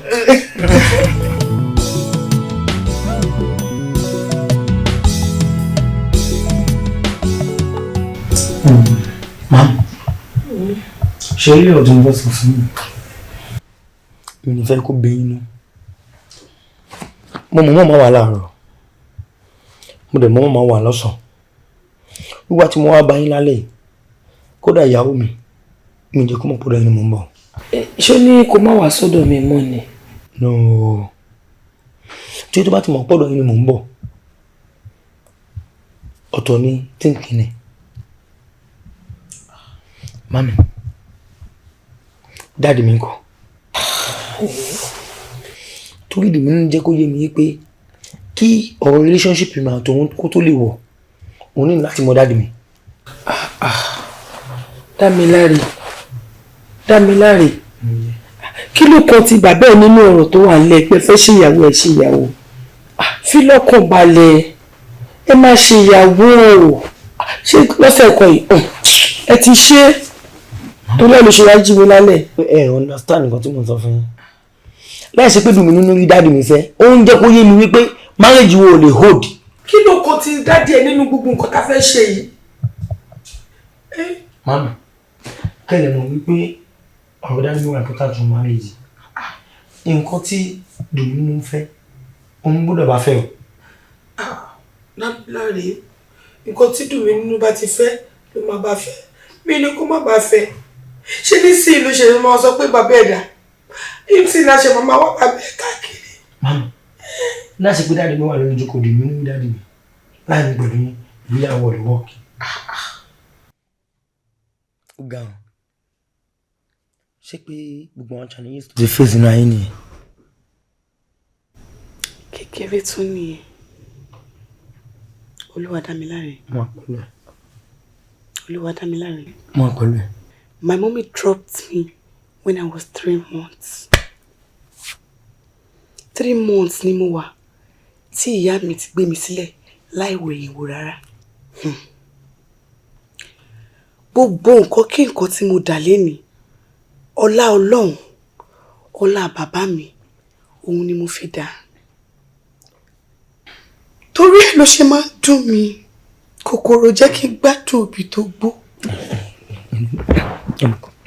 Ma, Ṣe rí ọ̀dùn mo fẹ́ sọ fún mi, mi ní fẹ́ kó bẹ inú. Mo mọ̀ mọ́ máa wà láàárọ̀, mo dẹ̀ mọ̀ máa wà lọ́sàn-án. Wíwá tí mo wá bá yín lálẹ́ yìí, kódà ìyàwó mi, mi jẹ́ kó mọ̀ pé ẹni mò ń bọ̀. Ṣé ó ní kó má wá sọ́dọ̀ mi mọ́ ni? No, tí tó bá ti mọ̀ pọ̀dọ̀ yín ni mò ń bọ̀, ọ̀tọ̀ ni thinking ni. Mummy, daddy mi ńkọ́? Torí ìdùnnú ń jẹ́ kó yé mi pé kí ọ̀rọ̀ relationship mi àtòun kó tó lè wọ̀, òun ní láti mọ daddy mi. Dámiláre, Dámiláre, kí ló kan ti bàbá ẹ nínú ọ̀rọ̀ tó wà nílẹ̀ pé fẹ́ ṣe ìyàwó ẹ ṣe ìyàwó? Fi lọ́kàn balẹ̀, ẹ má ṣe ìyàwó. Ṣé lọ́sẹ̀ kan yìí ẹ ti ṣe tó lẹ́nu ṣe wá jí mi lálẹ́? Ẹ understand nǹkan tí mo sọ fún yín. Láì ṣe pé dùn mí nínú rí daddy mi fẹ́, ó ń jẹ́ kó yé mi wípé marriage wo ò lè hold. Kí ló kan ti daddy ẹ nínú gbogbo nǹkan tá a fẹ́ ṣe yìí? Mummy, kẹ́lẹ̀ mọ̀ wípé ọ̀rọ̀ daddy mi wà important fún marriage. Nǹkan tí dùn mí nínú fẹ́, òun gbọ́dọ̀ bá fẹ́ o. Láre, nǹkan tí dùn mí nínú bá ti fẹ́ ló máa bá fẹ́. Mi ní kó má bá fẹ́. Ṣé ní sí ìlú ṣe máa sọ pé bàbá ẹ̀dá ìtì náà ṣe máa wá bàbá ẹ̀ káàkiri? Mummy, láti pé daddy mi wà lórí ìjókòó, dùn mí nínú daddy mi láì ní pẹ̀lú yín, ìgbéyàwó rẹ̀ wọ́ọ̀kì. Ó ga ọ. Ṣé pé gbogbo àwọn challenges tó ti face nínú ayé nìyẹn? Kékeré tún nìyẹn, Olúwadámiláre. Mo wà pẹ̀lú ẹ̀. Olúwadámiláre. Mo wà pẹ̀lú ẹ̀. My mommy dropped me when I was 3 months. 3 months ni mo wà tí ìyá mi ti gbé mi sílẹ̀ láì wẹ̀yìn wò rárá. Gbogbo nǹkan kí nǹkan tí mo dà lénìí, ọlá Ọlọ́run, ọlá bàbá mi, òun ni mo fi dà. Torí ẹ̀ ló ṣe máa ń dùn mí. Kòkòrò jẹ́ kí n gbádùn òbí tó gbó.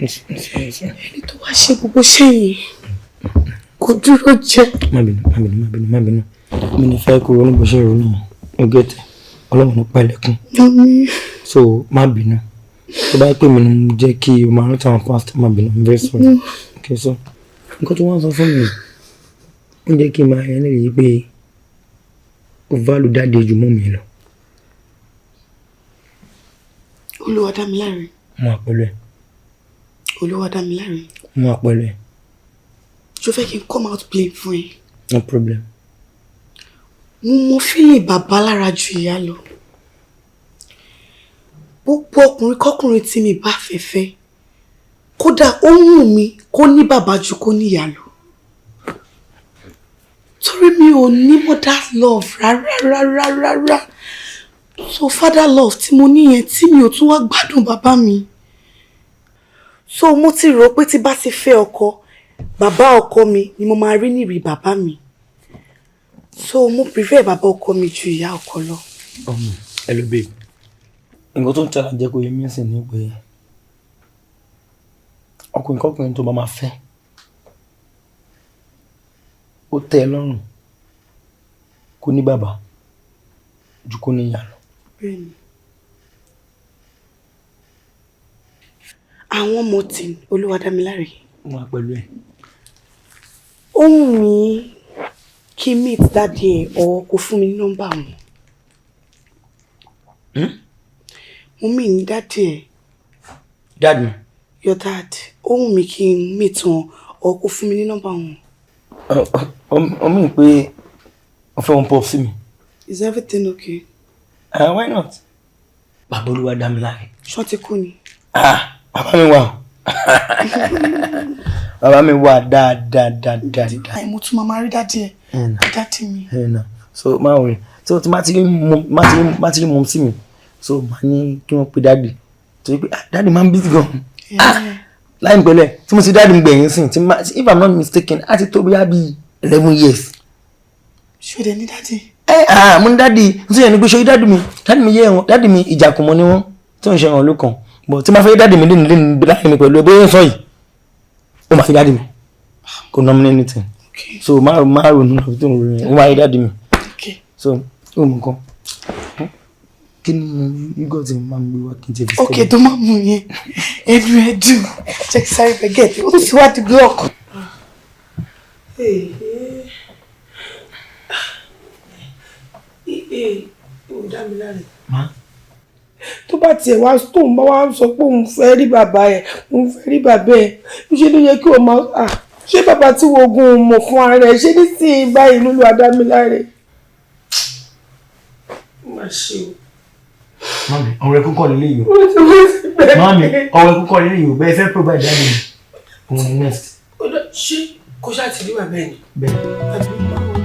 Ẹni tó wá ṣe gbogbo iṣẹ́ yìí kò dúró jẹ. Má bínú, má bínú, má bínú, má bínú. Mi ní fẹ́ kó ronú bó ṣe ronú. O get it. Ọlọ́run ní pa ẹlẹ́kún. Àmín. So má bínú. Tó bá pè mí ni mo jẹ́ kí o máa rántí àwọn past, má bínú. I'm very sorry. Okay, so nǹkan tó wọ́n sọ fún mi, ó jẹ́ kí n máa yẹn lè pé o value daddy ju mummy lọ. Olúwadámiláre. Mo wà pẹ̀lú ẹ̀. Olúwadámiláre. Mo wà pẹ̀lú ẹ̀. Ṣo fẹ́ kí n come out plain fún ẹ? No problem. Mo mọ feeling bàbá lára ju ìyá lọ. Gbogbo ọkùnrin kọkùnrin tí mi bá fẹ́ fẹ́, kódà ó wù mí kó ní bàbá ju kó ní ìyá lọ. Torí mi ò ní mother love rárá rárá rárá. So father love tí mo ní yẹn tí mi ò tún wá gbádùn bàbá mi. So mo ti rò pé tí bá ti fẹ́ ọkọ, bàbá ọkọ mi ni mo máa rí nírì bàbá mi. So mo prefer bàbá ọkọ mi ju ìyá ọkọ lọ. Hello babe. Nǹkan tó ń tẹ́lá jẹ́ kó yé mi sí ni pé ọkùnrin kọkùnrin tó bá máa fẹ́, ó tẹ́ ẹ lọ́rùn kó ní bàbá ju kó ní ìyá lọ. Bẹ́ẹ̀ni. Àwọn ọmọ tí Olúwadámiláre. Mo wà pẹ̀lú ẹ̀. Ó wù mí kí meet daddy ẹ̀ or kó fún mi ní nọ́mbà wọn. Mo mean daddy ẹ̀. Dad mi. Your dad. Ó wù mí kí n meet wọn or kó fún mi ní nọ́mbà wọn. Ó mean pé o fẹ́ wọn pọ̀ sí mi. Is everything okay? Why not? Bàbá Olúwadámiláre. Ṣé wọ́n ti kú ni? Ah, bàbá mi wà o. Bàbá mi wà dáadáa dáadáa. Àì mo tún máa máa rí daddy ẹ̀. Daddy mi. Ẹ̀nà. So má worry. So tí má ti rí mọ má ti rí mọ sí mi. So má ní kí wọ́n pe daddy. Torí pé ah, daddy máa ń busy gan. Ah, láì pẹ̀lẹ́ tí mo ti daddy mi gbẹ̀yìn sìn tí má, if I'm not mistaken, á ti tó bóyá bí 11 years. Ṣé o dẹ̀ ní daddy? Ẹ ah, mo ní daddy. Nítorí ẹni pé ṣe daddy mi yé wọn, daddy mi ìjàkùmọ̀ ni wọ́n tí ò ń ṣe ìrànlọ́ kan. But tí máa fẹ́ daddy mi lé ní láàrin mi pẹ̀lú ẹ bóyá ń sọ yìí, ó máa fi daddy mi. Kò ná mi ní anything. So má ronú lọ tó ń ronú yẹn, ó máa rí daddy mi. So ó mú nǹkan. Kí ni yúgọ̀ tí máa ń gbé wá kí n tiẹ̀ fi Ok, tó máa mú yẹn, ẹnu ẹ dùn, jẹ́ kí sáré bẹ̀ gẹ̀ẹ́tì, ó tún ti wá di block. Tó bá tiẹ̀ wá tóun bá wá sọ pé òun fẹ́ rí bàbá ẹ̀, òun fẹ́ rí bàbá ẹ̀, ṣé ló yẹ kí o máa ṣé bàbá tí wo ogun mọ̀ fún ara ẹ̀ ṣé nísìnyí báyìí lólu Adámiláre. Má ṣe o. Mami, ọ̀rọ̀ ẹkún kọ́ lélẹ́yìí o. Mami, ọ̀rọ̀ ẹkún kọ́ lélẹ́yìí o. Bẹ́ẹ̀ fẹ́ provide daddy mi. Òun ni next. Ṣé kò ṣáà ti rí bàbá ẹ̀ ni? Bẹ́ẹ̀.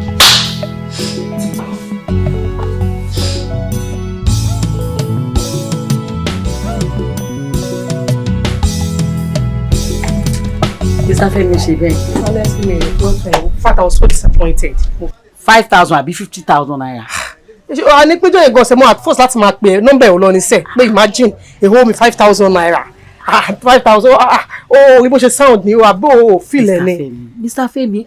Mr. Femi ṣe bẹ́ẹ̀. Honestly, in fact, I was so disappointed. 5,000 àbí 50,000 naira. A ní péjọ yẹn gan-an ṣe mo at first láti máa pè é nọ́mbà ẹ̀ ò lọ ní sẹ́ pé imagine a whole mi 5,000 naira, 5,000, oh rí bó ṣe sound ni o àbó o feel ẹ̀ ni. Mr. Femi,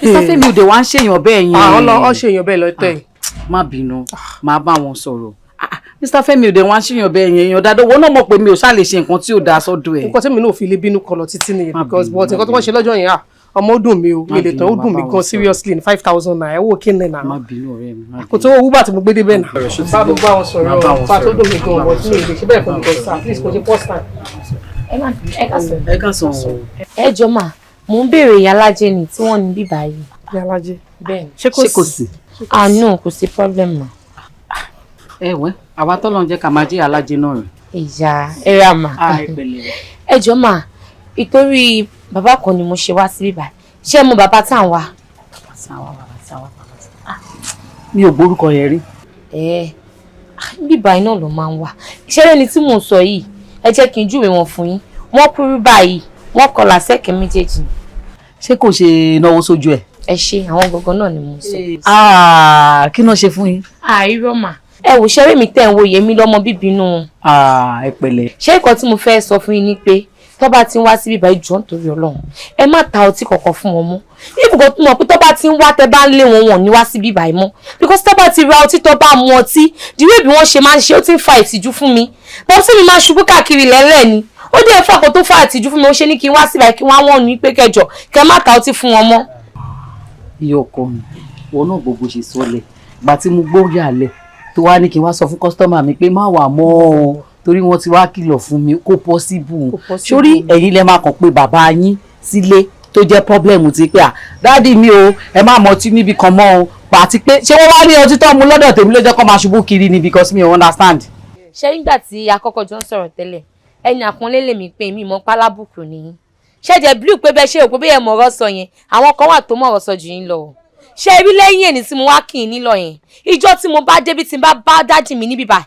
Mr. Femi òde wa ń ṣèyàn bẹ́ẹ̀ yẹn. Ọlọ ṣèyàn bẹ́ẹ̀ lọ́tọ̀ yìí. Má bínú, máa bá wọn sọ̀rọ̀. Mr. Femi òde wa ń ṣèyàn bẹ́ẹ̀ yẹn, èèyàn dáadáa owó náà mọ̀ pé mi ò ṣáà lè ṣe nǹkan tí ò dáa sọ́dọ̀ ẹ̀. Nǹkan tí mi náà fi lè bínú kọ lọ títí nìyẹn because but nǹkan tó wọ́n ṣe lọ́jọ́ yẹn ọmọ ó dùn mí o, mi lè tán, ó dùn mí gan seriously ní 5,000 naira, owó kí ni náà. Má bínú ọ̀rẹ́ mi. Kò tó owó bá ti mo gbé débẹ̀ náà. Bá mo bá wọn sọ̀rọ̀, bá tó dùn mí gan, but mi ò lè ṣe bẹ́ẹ̀ fún mi gan, at least kò ṣe first time. Ẹ ká sọ. Ẹ ká sọ. Ẹ jọ mà, mò ń béèrè Ìyálájé ni tí wọ́n ní bíbá yìí. Ìyálájé. Bẹ́ẹ̀ni. Ṣé kò sí? Ah no, kò sí problem mà. Ẹ wẹ́, àwa tọ́lọ́ ń jẹ́ ká máa jẹ́ Ìyálájé náà rẹ̀. Ìyá ẹ ra mà. Ẹ jọ mà, ìtorí bàbá kan ni mo ṣe wá sí bíbá. Ṣé mo bàbá tá à ń wá? Mi ò gbórúkọ yẹn rí. Bíbá iná ló máa ń wà. Ṣé ẹni tí mò ń sọ yìí, ẹ jẹ́ kí n júwe wọn fún yín. Wọ́n kúrú báyìí, wọ́n kọlà sẹ́kẹ̀ méjèèjì. Ṣé kò ṣe náwó sójú ẹ̀? Ẹ ṣe, àwọn gangan náà ni mo sọ. Kí náà ṣe fún yín? Àìrọ́ mà. Ẹ wò ṣeré mi tẹ̀ ń wo yèmí lọ́mọ bíbí inú wọn. Ẹ pẹ̀lẹ́. Ṣé nǹkan tí mo fẹ́ sọ fún yín ni pé tó bá ti ń wá síbí báyìí, jọ̀ọ́ nítorí Ọlọ́run, ẹ má ta ọtí kankan fún wọn mọ́. Ibùkún tó mọ̀ pé tó bá ti ń wá tẹ bá ń lé wọn wọn ní wá síbí báyìí mọ́, because tó bá ti ra ọtí tó bá mu ọtí, the way bí wọ́n ṣe máa ń ṣe ó ti ń fa ìtìjú fún mi. Bọ́sí mi máa ṣubú káàkiri lẹ́lẹ́ ni ó dé fún àkótó fa ìtìjú fún mi. Ó ṣe ní kí n wá síbí báyìí kí wọ́n wọ́n ní pé kẹjọ kẹ má ta ọtí fún wọn mọ́. Iye ọkọ mi wọn náà gbogbo ṣe sọlẹ̀ ìgbà tí mo gbórí àlẹ tó wá ní kí n wá sọ fún kọ́sítọ́mà mi pé má wà mọ́ o, torí wọ́n ti wá kìlọ̀ fún mi kò possible. Sórí ẹ̀yin lẹ máa kàn pé bàbá yín sílé tó jẹ́ problem ti pé à dáàdì mi o, ẹ má mọtí níbi kan mọ́ o, àti pé ṣé wọ́n wá ní ọtí tó mu lọ́dọ̀ tèmi ló jẹ́ kó máa ṣubú kiri ni, because mi ò understand. Ṣé nígbà tí akọ́kọ́ jọ ń sọ̀rọ̀ tẹ́lẹ̀, ẹni àpọ́nlé lèmi pé mi mọ́ pálábùkù nìyí. Ṣé jẹ́ blue pé bẹ́ẹ̀ ṣe òpó bẹ́ẹ̀ mọ̀ ọ̀rọ̀ sọ yẹn, àwọn kan wà tó mọ̀ ọ̀rọ̀ sọ jù yín lọ. Ṣé rí lẹ́yìn ẹni tí mo wá kì í nílọ yẹn, ìjọ tí mo bá débi tí n bá bá dájì mi níbí báyìí,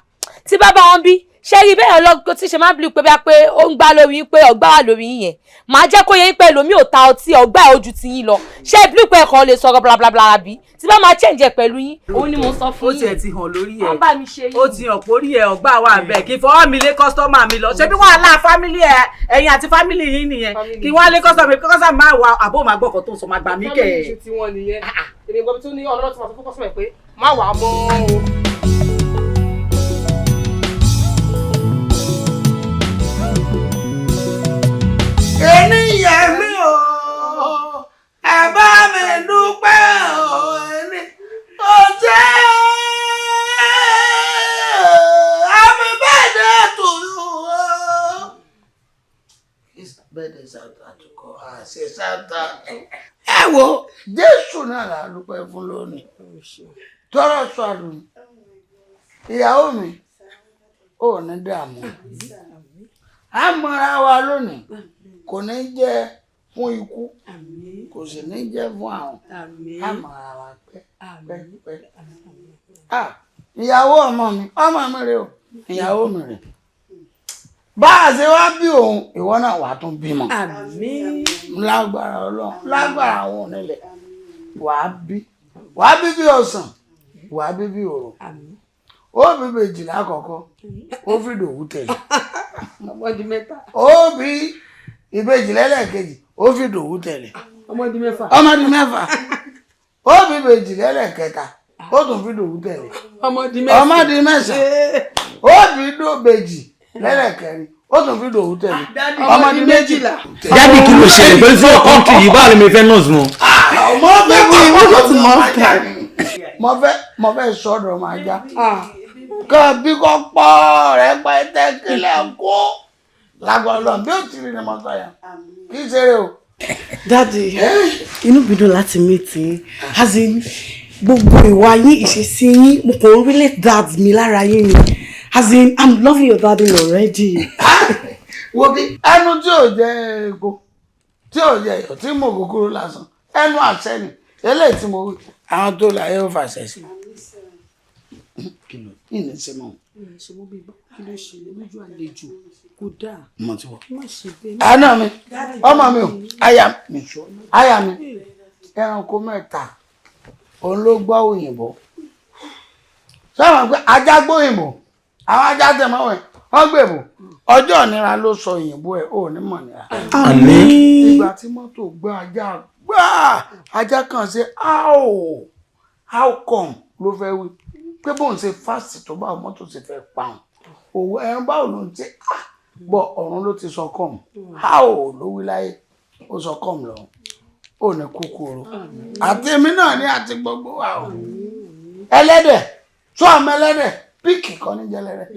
tí bá bá wọn bí, ṣé rí bẹ́ẹ̀ ọlọ́gbọ́n tí ṣe máa ń blue pé bí a pé ó ń gbá lórí yín pé ọ̀gbá wà lórí yín yẹn, màá jẹ́ kó yẹ yín pé ẹlòmíì ò ta ọtí ọ̀gbá ẹ̀ ojú ti yín lọ. Ṣé blue pé ẹ̀kọ́ lè sọ̀rọ̀ bla bla bla bí tí bá máa change ẹ̀ pẹ̀lú yín, òun ni mo sọ fún yín. Ó tiẹ̀ ti hàn lórí ẹ̀, wọ́n bá mi ṣe yín. Ó ti hàn pórí ẹ̀ ọ̀gbá wà bẹ́ẹ̀ kí fọwọ́ mi lé kọ́sítọ́mà mi lọ. Ṣé bí wàhálà fámílì ẹ̀ ẹ̀yin àti fámílì yín nìyẹn, kí wọ́n lé kọ́sítọ́mà mi, kọ́sítọ́mà máa wà àbó máa gbọ́kọ̀ tó ń sọ máa gbà mí kẹ̀. Fámílì ṣe tiwọn nìyẹn. Èmi gbọ́ bí tó ní ọlọ́run ti máa sọ fún kọ́sítọ́mà pé má wà á mọ́ o. Ènìyàn mi o, ẹ bá mi dúpẹ́ o, ẹni o jẹ́ happy birthday to you o. Birthday Santa tó kọ́ àṣẹ Santa. Ẹ wo Jésù náà là dúpẹ́ fún lónìí. Tọrọ sọ àlùmí. Ìyàwó mi ò ní dààmú. A mọra wa lónìí. Kò ní jẹ́ fún ikú, kò sì ní jẹ́ fún àrùn. A mọra wa pẹ́ pẹ́ pẹ́. Ìyàwó ọmọ mi rè o, ìyàwó mi rè. Bá a ṣe wá bí òun, ìwọ náà wàá tún bímọ. Lágbára Ọlọ́run, lágbára àwọn onílẹ̀, wàá bí bí ọsàn, wàá bí bí òrò. Ó bí méjì lákọ̀ọ́kọ́, ó fi dòwú tẹ̀lé. Ọmọ di mẹ́ta. Ó bí ìbejì lẹ́lẹ́kejì, ó fi dòwú tẹ̀lé. Ọmọ di mẹ́fà. Ọmọ di mẹ́fà. Ó bí ìbejì lẹ́lẹ́kẹta, ó tún fi dòwú tẹ̀lé. Ọmọ di mẹ́sàn. Ọmọ di mẹ́sàn. Ó bí dòbejì lẹ́lẹ́kẹrin, ó tún fi dòwú tẹ̀lé. Ọmọ di méjìlá. Daddy, kí ló ṣẹlẹ̀ pẹ̀lú fún country yìí? Báwo ni mi fẹ́ nọ́ọ̀sì wọn? Ọmọ fẹ́ bí wọ́n ti mọ̀ mo fẹ́ sọ̀dọ̀ máa já kọ́ bí kò pọ̀ rẹpẹtẹ kílẹ̀ kó lágbọ́dọ̀ bí ó ti rí ni mo sọ yẹn, kì í ṣeré o. Daddy, inú mi dùn láti meet yín. As in, gbogbo ìwà yín, ìṣesí yín, mo kàn ń relate dad mi lára yín ni. As in, I'm loving your daddy already. Wo bí ẹnu tí ò jẹ epo, tí ò jẹ iyọ̀, tí mo kúkúrú lásán, ẹnu àṣẹ ni eléyìí tí mo wí, àwọn tó láyé ó fàṣẹ sí. Kí ló ní ṣe mọ́? Ṣe mọ́ bíi kí ló ṣe lójú àlejò? Kò dáa. Mo ti wọ. Má ṣe bẹ́ẹ̀. Àná mi, ọmọ mi o, aya mi, aya mi, ẹranko mẹ́ta òun ló gbọ́ òyìnbó. Sọ́wọ́n pé ajá gbóyìnbó, àwọn ajá tẹ̀ mọ́ wẹ̀ wọ́n gbèbò, ọjọ́ ìnira ló sọ òyìnbó ẹ̀, ò ní mọ̀ nira. Àmín. Ìgbà tí mọ́tò gbọ́ ajá gbáà, ajá kan ṣe how come ló fẹ́ wí pé bóun ṣe fásitì tó bá mọ́tò ṣe fẹ́ pa òun, òwò ẹran báwo ló ń ṣe bọ́ ọ̀run ló ti sọ come, how ló wí láyé, ó sọ come lọ́run, ó ní kúkúrú àti èmi náà ní àti gbogbo wa o. Ẹlẹ́dẹ̀ tó àmọ́ ẹlẹ́dẹ̀ píìkì kan ní jẹlẹ́rẹ́,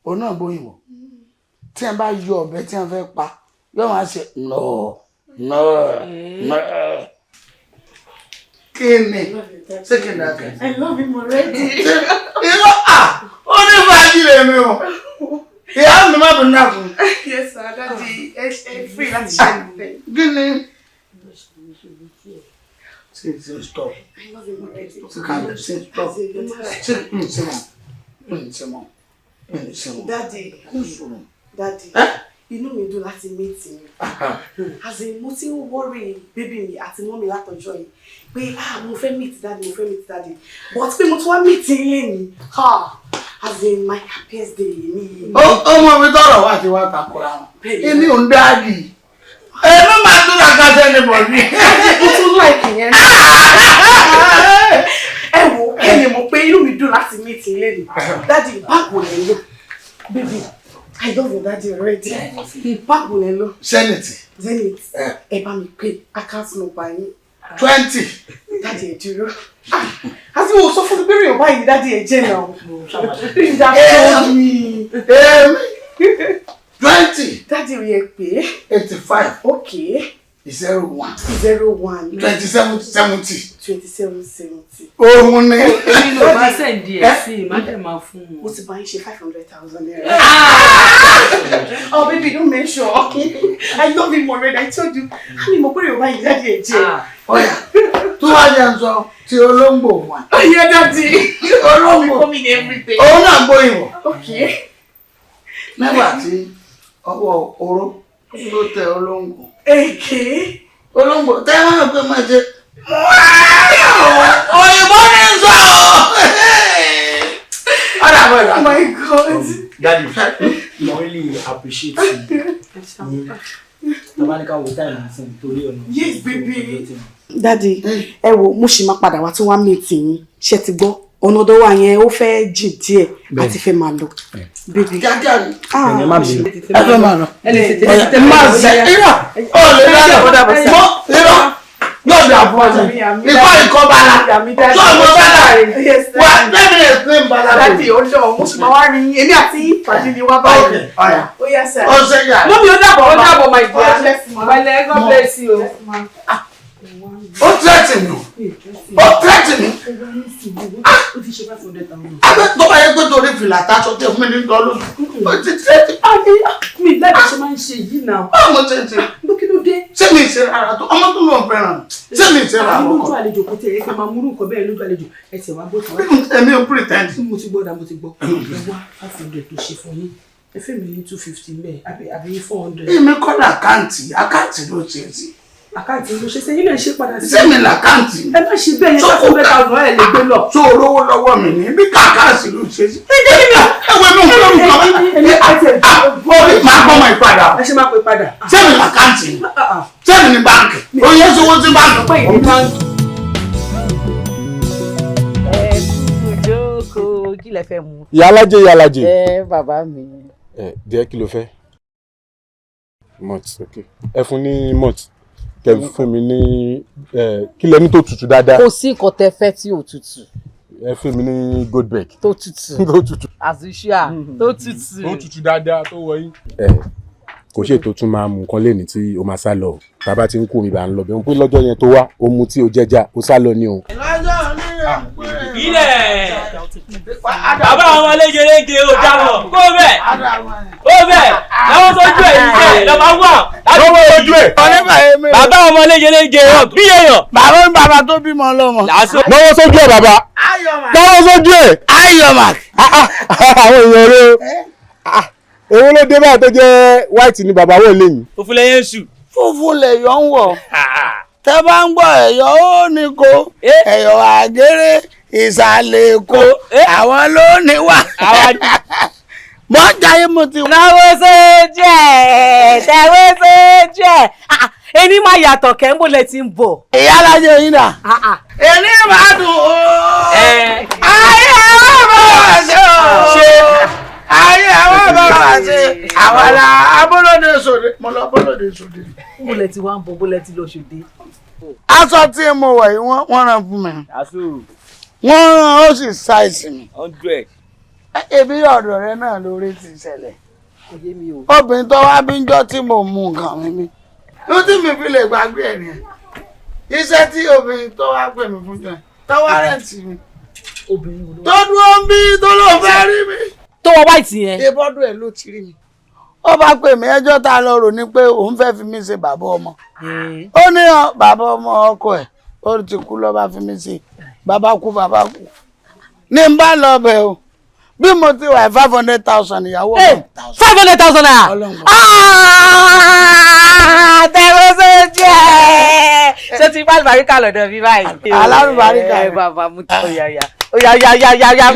òun náà gbóyìnbó, tí ẹ bá yọ ọ̀bẹ tí ẹ fẹ́ pa yóò máa ṣe nọ́ọ̀ nọ́ọ̀ nọ́ọ̀. Kí ni ṣé kí n dàkẹ́? I love him already. Irọ́ à, ó ní fàájì lèmi o. Ìyá mi má bínú náà fún mi. Yes sir, daddy, ẹ free láti ṣe ìfẹ́. Kí ni? Ṣe ṣe stop. I love him already. Ṣe kàn ṣe stop. Ṣe ń ṣe mọ̀ ń ṣe mọ̀ ń ṣe mọ̀. Daddy, daddy, inú mi dùn láti meet yín. As in, mo ti ń worry baby mi àti mummy látọjọ́ yìí pé ah, mo fẹ́ meet daddy, mo fẹ́ meet daddy, but pé mo tún wá meet yín lénìí, ha, as in, my happiest day mi. Ọmọ mi tọrọ wá ti wá takora wọn. Èmi ò ń daddy. Èmi máa tún ra kásẹ̀ ní bọ̀dí. Mo tún like yẹn. Ẹ wo, ẹ lè mọ̀ pé inú mi dùn láti meet yín lénìí. Daddy, báwo lẹ lò? Baby, I love your daddy already. Báwo lẹ lò? Zenith. Zenith. Ẹ bá mi pè account number yín. 20. Daddy, ẹ dúró. Àti mo sọ fún mi pé èèyàn báyìí daddy ẹ jẹ́ náà. Èmi 20. Daddy, ò yẹ pé. 85. Okay. 01. 01. 27 70. 27 70. Òun ni. Èmi ló bá send ẹ̀ sí i, má dẹ̀ máa fún wọn. Mo ti bá yín ṣe ₦500,000. Oh baby, don't mention. I love him already. I told you. Àmì mo pé yorùbá yìí daddy ẹ jẹ́. Ọ̀yà tó wá jẹ́ ń sọ ti olóńgbò wọn. Yeah, daddy. Olóńgbò. Come in everything. Òun náà gbóyìnbó. Okay. Nígbà tí ọwọ́ oró ló tẹ olóńgbò. Èké. Olóńgbò tẹ́ wọ́n pé máa ṣe òyìnbó ní sọ. Ọ̀dà àbọ̀ ìlú. Oh my God. Daddy, mo really appreciate you. Tabanika wo time nsìn torí ọ̀nà. Yes, baby. Daddy, ẹ wo, mo ṣì máa padà wá tí wọ́n á meet yín. Ṣé ti gbọ́? Ọ̀nà ọ̀dọ̀ wa yẹn ó fẹ́ jìn díẹ̀ àti fẹ́ máa lọ. Baby. Kíákíá ni. Ẹ̀yẹ́ má bínú. Ẹ fẹ́ máa lọ. Ẹ lè tètè tètè Má ṣe irọ́ ó lè dáná mọ́ irọ́ yóò dà fún ọ̀sẹ̀. Ikọ́ ìkọ́ bala tó ọmọ bala wà lẹ́mi explain bala. Daddy, ó lọ, mo sì máa wá rí yín. Èmi àti ìpàdé ni wá báyìí. Ọ̀yà Ó yá sir. ó ṣe yà. Mummy, ó dàbọ̀. Ó dàbọ̀, my dear. Bless you, ma. Pẹ̀lẹ́, God bless you. Ó tẹ́tì mi, ó tẹ́tì mi. Ó ti ṣe 500,000. Abẹ́ tó bá yẹ pé torí fìlà táṣọ tẹ fún mi ní dọ́lù, ó ti tẹ́tì. Mi láti ṣe máa ń ṣe yìí náà. Báwo mo ṣe ń ṣe? Kí ló dé? Ṣé mi ṣe rárá tó ọmọ tó lóun fẹ́ràn? Ṣé mi ṣe rárá Lójú ọkọ? àlejò kò tiẹ̀ yẹ kí n máa múrú nǹkan bẹ́ẹ̀ lójú àlejò. Ẹ tẹ̀ wá bó ti wá. Èmi ò pretend. Mo ti gbọ́ da, mo ti gbọ́. Ẹ wá, 500 tó ṣe fún yín. Ẹ fẹ́ mi ní 250 mbẹ́ àbí 400. Èmi kọ́ ní account, account ló ṣe é sí. Àkáǹtì ló ṣe sẹ́yìn lè ṣe padà sí. Sẹ́mi làkáǹtì. Ẹ má ṣe bẹ́ẹ̀ yẹn 500,000 ẹ̀ lè gbé lọ. Tó olówó lọ́wọ́ mi ní bí kàkà sí ló ṣe sí. Ẹ jẹ́ mi. Ẹ̀wẹ̀ mi ò lórí kan. Orí máa gbọ́ mọ́ ìpadà. Ẹ ṣe máa pè padà. Sẹ́mi làkáǹtì. Sẹ́mi ní báńkì. Oyè sowó sí báńkì. Ẹ kú jókòó, kí lẹ fẹ́ mu. Ìyálájé, ìyálájé. Ẹ bàbá mi. Ẹ díẹ̀, kí ló fẹ́? Malt, ok. Ẹ fún ní malt. Kẹ fún mi ní ẹ kí lẹ ní tó tutù dáadáa. Kò sí nǹkan tẹ fẹ́ tí ò tutù. Ẹ fún mi ní Goldberg. Tó tutù. Tó tutù. As usual, tó tutù. Tó tutù dáadáa tó wọ yín. Ẹ kò ṣe tó tún máa mú nǹkan léni tí o máa sá lọ o. Bàbá ti ń kú mi bá ń lọ bí wọn pé lọ́jọ́ yẹn tó wá o mu tí o jẹjà o sá lọ ni o. Ilẹ̀ bàbá àwọn léjeléje ò dáwọ̀ kó bẹ́ẹ̀ kó bẹ́ẹ̀ láwọn sójú ẹ̀ yìí bẹ́ẹ̀ lọ́ba wà. Lọ́wọ́ ojú ẹ̀. Bàbá ọmọ léjeléje ò bí èèyàn. Bàbá ń bàbá tó bímọ lọ́mọ. Lọ́wọ́ sójú ẹ̀ bàbá. Lọ́wọ́ sójú ẹ̀. Ayọ̀mà. Àwọn èèyàn rẹ o. Èwo ló dé báyìí tó jẹ́ white ni bàbá wọ̀ lẹ́yìn. Funfun lẹ́yìn sù. Funfun lẹ̀yọ̀ ń wọ̀. Tẹ́ bá ń gbọ́ ẹ̀yọ̀ ó ní ko ẹ̀yọ̀ àgéré ìsàlẹ̀ èkó àwọn ló ní wà. Mọ jayé mo ti. Náwó sójú ẹ̀, tẹ̀wé sójú ẹ̀. Ẹni máa yàtọ̀ kẹ́ ń bó lẹ ti ń bọ̀. Ìyálájé yín dà. Èmi máa dùn ó. Ayé àwọn bá wà ṣe o. Ayé àwọn bá wà ṣe. Àwọn la abólóde sòde. Mo lọ abólóde sòde. Bó lẹ ti wá ń bọ̀, bó lẹ ti lọ sòde. Aṣọ tí mo wọ̀ yìí wọ́n rán fún mi. Wọ́n rán ó sì ṣàìsì mi. 100. Ebi ọ̀dọ̀ rẹ náà lórí ti ṣẹlẹ̀. Obìnrin tó wá bí ń jọ́ tí mo mú nǹkan mi mi. Ló tí mi fi lè gbàgbé ẹ̀ nìyẹn. Iṣẹ́ tí obìnrin tó wá pè mí fún jọ tó wá rẹ̀ǹtì mi. Tó dúró ń bí tó ló fẹ́ rí mi. Tó wọ white yẹn. Ìbọ́dún ẹ̀ ló ti rí mi. Ó bá pè mí ẹjọ́ tá a lọ rò ní pé òun fẹ́ fi mí ṣe bàbá ọmọ. Ó ní bàbá ọmọ ọkọ ẹ̀ ó ti kú ló bá fi mí ṣe bàbá kú bàbá kú. Ní n bá lọ bẹ̀ o. Bí mo ti wà 500,000 ìyàwó mi. 500,000 naira. Tẹ̀wé sójú ẹ̀. Ṣé ti bá àlùbáríkà lọ́dọ̀ mi báyìí? Alálùbáríkà. Ẹ bàbá mu tó yàyà. Ó yà yà yà yà yà.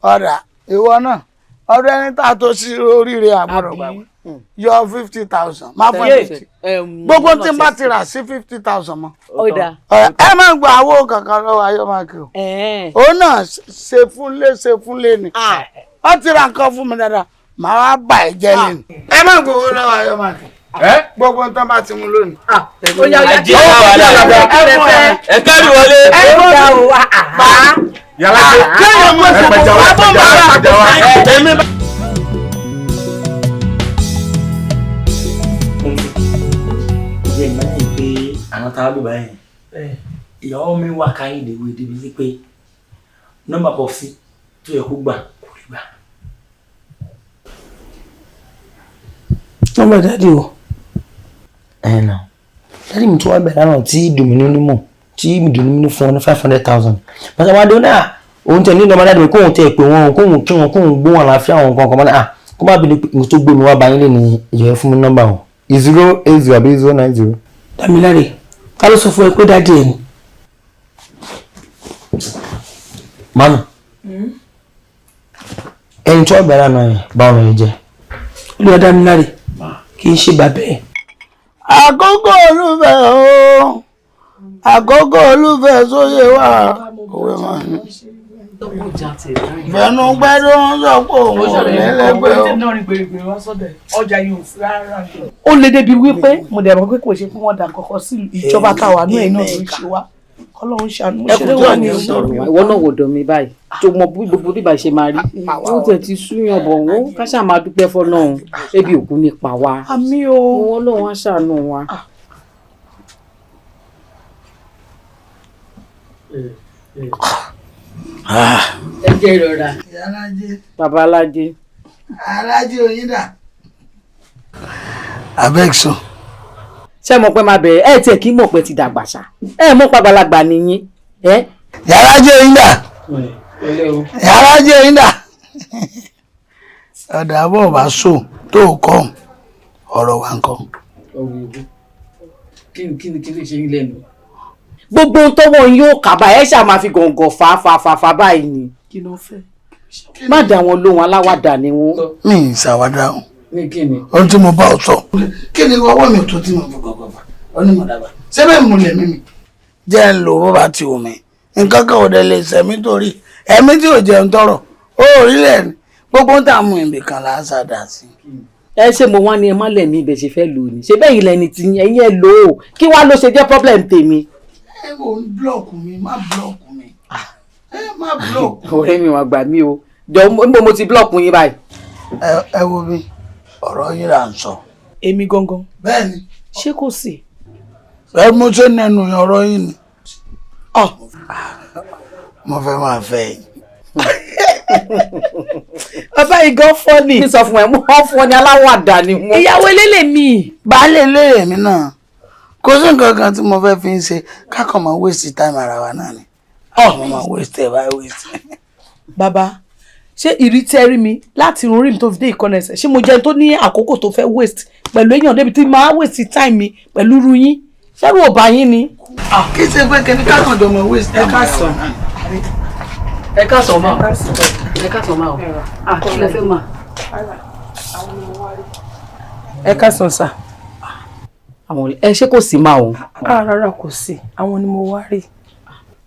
Ọ̀dà ìwọ náà ọdún ẹni tá a tó sí oríire àbúrò gbàgbé yọ 50,000 má fún ẹ 50. Gbogbo tí n bá ti rà sí 50,000 mọ́. Ẹ má gba owó kankan lọ́wọ́ Ayọ̀mákì o. Òun náà ṣe fúnlé ṣe fúnlé ni. Ó ti ra nǹkan fún mi dáadáa, màá wá bà ẹ́ jẹ́ lẹ́nu. Ẹ má gbowó lọ́wọ́ Ayọ̀mákì. Gbogbo nǹkan bá ti mú lónìí. Ẹ kẹ́rù wọlé. Ẹ gbọ́dọ̀ o. Yàrá ṣe ẹ pẹja wa pẹja wa pẹja wa. Ìjẹ́ ìmọ̀lẹ́ pé àwọn tá a lò báyìí ìyàwó mi wà káyìn ìdèwé débi wípé nọ́mbà pọ̀ sí tó yẹ kó gbà kò rí gbà. Nọ́mbà dáàdì o. Ẹ nà dáàdì mi tó wá bẹ̀rẹ̀ náà tí dùnmínú ní mọ̀ tí dùnmínú fún ọ ní 500,000. Bàtà wá dé náà òun tẹ̀ ní nọ́mbà dáàdì mi kóun tẹ̀ pé wọn kóun kí wọn kóun gbóhùn àlàáfíà wọn kankan mọ́ náà kó má bínú pé tó gbé mi wá báyìí lè ní ìyẹn fún mi nọ́mbà wọn 080 àbí 090. Dámiláre, ká ló sọ fún ẹ pé dáàdì ẹ ni. Mami, ẹni tí wọ́n bẹ̀rẹ̀ náà yẹn báwo ni jẹ́? Olúwa Dámiláre, kì í ṣe bàbá ẹ̀. Àkókò olúfẹ́ o, àkókò olúfẹ́ sóyè wà òwe máa ní. Fẹ̀nu gbẹ́dọ̀ ń sọ pé òun ò ní lẹ́gbẹ̀ẹ́ o. Ó lè débi wípé mo dẹ̀ mọ̀ pé kò ṣe fún wọn dà kọ́kọ́ sí ìjọba táwa náà iná ló ń ṣe wá. Kọ́lọ́run ṣàánú Ẹ kú tó ní sọ̀rọ̀ wa. Ìwọ náà wò dọ̀ mi báyìí. Tó mọ bí gbogbo bíbá ṣe máa rí. Ó tẹ̀ ti súyàn bọ̀ wọ́n ká ṣáà máa dúpẹ́ fọ́lọ́run. Ebi òkú ní pa wá. Àmín o. Wọ́n lóun á ṣàánú wa. Ẹ jẹ́ ìrora. Bàbá Alájé. Alájé Oyinda. Abeg so. Ṣé mo pẹ́ máa bẹ̀rẹ̀ ẹ tiẹ̀ kí mọ̀ pé ti dàgbà ṣá ẹ mọ̀ pàgbàlagbà nìyí. Yàrájé Oyinda. Yàrájé Oyinda. Ọ̀dà àbọ̀ bá sùn tó kọ́ ọ̀rọ̀ wa nǹkan. Kí ni kí ló ṣe yín lẹ́nu? Gbogbo ohun tọ́wọ́ yín yóò kà báyìí, ẹ ṣáà máa fi gọ̀ǹgọ̀ fà fà fà fà báyìí ni. Kí ló fẹ́? Má dá wọn lóhùn, aláwàdà ni wọn. Mi ì ṣàwádà o. Ní kí ni? Ohun tí mo bá ọ sọ. Kí ni ọwọ́ mi tó tí mo fi gọ̀gọ̀ fà? Onímọ̀ dàgbà. Sẹ́bẹ̀ mo lè mímì. Jẹ́ ń lò bó bá ti wù mí. Nǹkan kan ò dẹ̀ lè sẹ̀mí torí. Ẹ̀mí tí ò jẹun tọrọ. Ó rí lẹ̀ ni. Gbogbo ń tà mú ibì kan là á ṣàdá sí. Ẹ ṣé mo wá ní ẹ má lẹ̀mí ibẹ̀ ṣe fẹ́ lò ní. Ṣé bẹ́ẹ̀ yìí lẹni tí ẹ̀yin ẹ lò ó? Kí wá ló ṣe jẹ́ problem tèmi? Ẹ wò ń block mi, má block mi. Ẹ má block. Ọ̀rẹ́ mi wà, gbà mí o. Jọ, níbo mo ti block yín báyìí? Ẹ wo mi, ọ̀rọ̀ yín là ń sọ. Èmi gangan? Bẹ́ẹ̀ni. Ṣé kò sí? Ẹ mú ṣé nẹnu ọ̀rọ̀ yín ni. Mo fẹ́ máa fẹ́ yín. Bàbá yìí gan funny. Mi sọ fún ẹ, mo wọ́n fún ọ ní, aláwàdà ni wọ́n. Ìyàwó elélè mi. Baálé ilé mi náà, kò sí nǹkan kan tí mo fẹ́ fi ń ṣe kákan máa waste time ara wa náà ni. Mo máa waste ẹ̀ báyìí, waste. Bàbá, ṣé ìrí tẹ́ rí mi láti irun orí mi tó fi dé ìkànnì ẹsẹ̀, ṣé mo jẹ́ ẹni tó ní àkókò tó fẹ́ waste pẹ̀lú èèyàn débi tí máa waste time mi pẹ̀lú irú yín? Ṣẹ́rù ò bá yín ni? Kí ṣe pé kí ni kákan jọ máa waste time ara wa náà. Ẹ káàsán máa, ẹ káàsán máa o. Ah, kí lẹ fẹ́ máa? Ẹ káàsán sà. Àwọn ẹ, ṣé kò sí máa o? Ah, rárá, kò sí. Àwọn ni mo wá rí.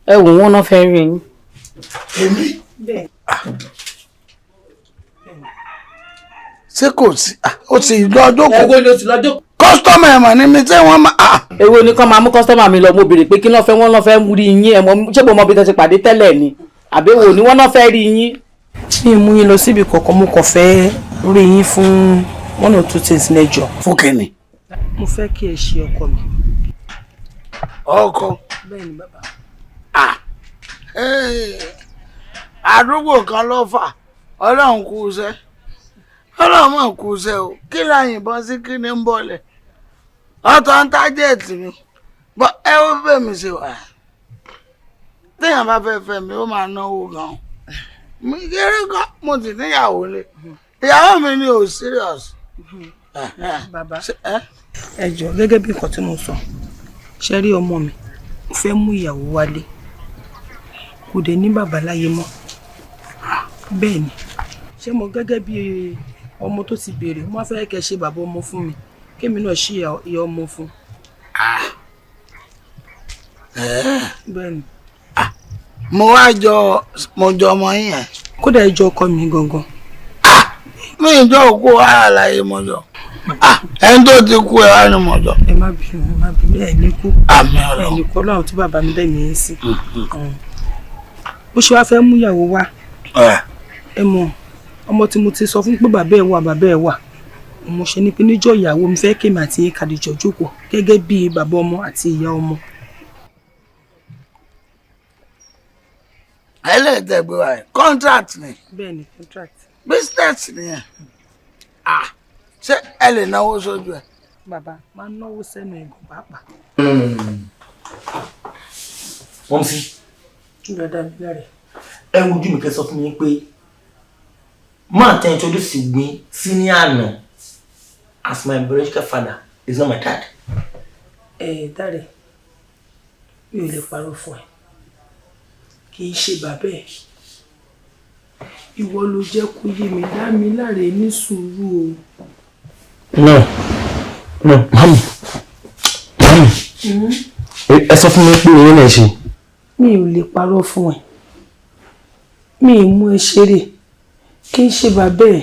Ẹ wò wọ́n náà, fẹ́ rí yín. Èmi? Bẹ́ẹ̀. Ṣé kò sí? Ó sì lọ́jọ́ kò. Èwo ni o ti lọ́jọ́? Customer ẹ̀ mọ̀ ní mi tí wọ́n máa. Èwo ni kán máa mú customer mi lọ? Mo béèrè pé kí náà fẹ́, wọ́n náà fẹ́ rí yín. Ẹ̀ mọ̀, ṣé mo mọ bí tẹ́ ti pàdé tẹ́lẹ̀ ni? Àbẹ̀wò ni wọ́n náà fẹ́ rí yín. Mi mú yín lọ síbi kankan, mo kàn fẹ́ rí yín fún one or two things lẹ́jọ́. Fún kínni? Mo fẹ́ kí ẹ ṣe ọkọ mi. Ọkọ? Bẹ́ẹ̀ ni, bàbá. Àdúgbò kan ló fà. Ọlọ́run kú iṣẹ́, Ọlọ́run mọ̀ kú iṣẹ́ o. Kí la yìnbọn sí, kí ni ń bọ̀lẹ̀? Ọ̀tọ̀ ń target mi bọ́. Ẹ ó fẹ́ mi ṣe wà. Téèyàn bá fẹ́ fẹ́ mi, ó máa náwó gan-an. Mi kéré gan, mo sì níyàwó lé. Ìyàwó mi ni ò serious. Bàbá, ẹ jọ, gẹ́gẹ́ bí nǹkan tí mo sọ, ṣe rí ọmọ mi, mo fẹ́ mú ìyàwó wálé, kò dé ní bàbá láyé mọ́. Bẹ́ẹ̀ ni. Ṣé mo gẹ́gẹ́ bí ọmọ tó ti béèrè, mo fẹ́ kẹ́ ṣe bàbá ọmọ fún mi, kémi náà ṣí ìyá ọmọ fún. Bẹ́ẹ̀ ni. Mo wá jọ, mo jọ ọmọ yín yẹn? Kódà, ẹ jọ ọkọ mi gangan. Mi ì jọ òkú àlàyé, mo jọ ẹni tó ti kú ẹ wá ni mo jọ. Ẹ má bínú, ẹ má bínú, ẹ ní kú. Àmín. Ẹ Ọlọ́run. ní kú. Ọlọ́run tí bàbá mi bẹ́ẹ̀ ní í sí. Bó ṣe wá fẹ́ mú ìyàwó wá, ẹ mọ̀ ọmọ tí mo ti sọ fún pé bàbá ẹ̀ wà, bàbá ẹ̀ wà, mo ṣe ní pé níjọ́ ìyàwó mi, fẹ́ kémi àti yín kàdìjọ jókòó gẹ́gẹ́ bí bàbá ọmọ àti ìyá ọmọ. Ẹlẹ́ẹ̀tẹ̀gbẹ́ wa yìí, contract ni? Bẹ́ẹ̀ ni, contract. Business nìyẹn. Ah, ṣé ẹ lè náwó sójú ẹ? Bàbá máa ń náwó sẹ́nu ẹ̀gàn pàápàá. Wọ́n sí. Dada mi láre. Ẹ wojú mi, kẹ́ sọ fún mi pé máa tẹ́ introduce mi sí ní àná as my biological father is not my dad. Ẹ dáre, mi ò lè parọ́ fún ẹ, kì í ṣe bàbá ẹ. Ìwọ ló jẹ́ kó yé mi. Dá mi láre, ní sùúrù o. No, no, mami, mami, ẹ sọ fún mi pé eré náà ṣe. Mi ò lè parọ́ fún ẹ, mi ì mú ẹ ṣeré, kì í ṣe bàbá ẹ.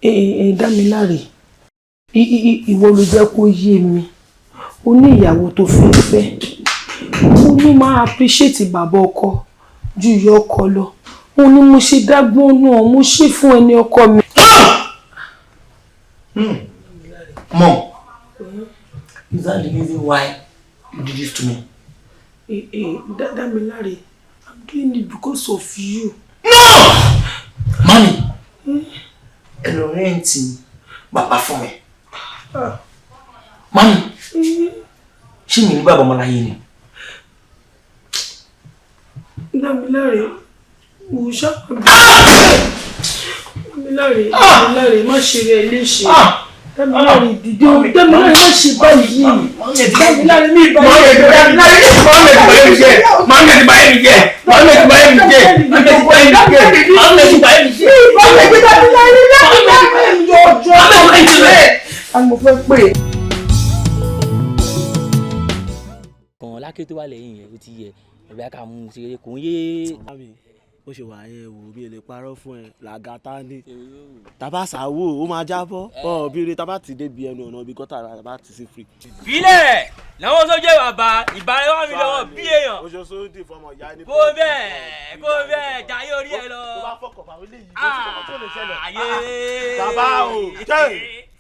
Ẹ ẹ dá mi láre, ìwọ ló jẹ́ kó yé mi. O ní ìyàwó tó fẹ́ fẹ́, mo ní máa appreciate bàbá ọkọ ju ìyá ọkọ lọ. Mo ní mo ṣe dágbọ́n náà, mo ṣe fún ẹni ọkọ mi. Mom, is that the reason why you did this to me? Eh, eh, Dámiláre, I'm doing it because of you. Mami, ẹ lọ rent bàbá fún mi. Mami, ṣé mi ní bàbá ọmọláyé ni? Dámiláre, wò ṣáà. Dámiláre, Dámiláre, má ṣe rẹ léṣe. Dámiláre dìde o, Dámiláre má ṣe báyìí. Dámiláre mi báyìí. Mọ́mí ẹ̀ ti báyé mi jẹ́. Mọ́mí ẹ̀ ti báyé mi jẹ́. Mọ́mí ẹ̀ ti báyé mi jẹ́. Mọ́mí ẹ̀ ti báyé mi jẹ́. Mọ́mí ẹ̀ ti báyé mi jẹ́. Mọ́mí ẹ̀ ti Dámiláre Dámiláre mi jọ ọjọ́. Mọ́mí ẹ̀ ti báyé mi jẹ́. Àwọn mo fẹ́ pè é. Kàn lákè tó wà lẹ́yìn yẹn ó ti yẹ ẹ̀rọ ká mú un ṣeré kò ń yé. Bó ṣe wà yẹn wò mí lè parọ́ fún ẹ làgàtà ni tàbá sàwò ó máa jábọ́ ọ bíire tàbá ti débi ẹnu ọ̀nà ibi gọ́tà tàbá ti sí free. Filẹ̀ làwọn sójú ẹ̀ bàbá ìbára wà mí lọ́wọ́ bí èèyàn. Oṣooṣù dì fọmọ ìyá ẹni. Kó bẹ́ẹ̀ kó bẹ́ẹ̀ jayé orí ẹ lọ. Tó bá fọkàn bá wọlé yìí kó tí kò tó lè ṣẹlẹ̀. Ayé. Bàbá o jẹ́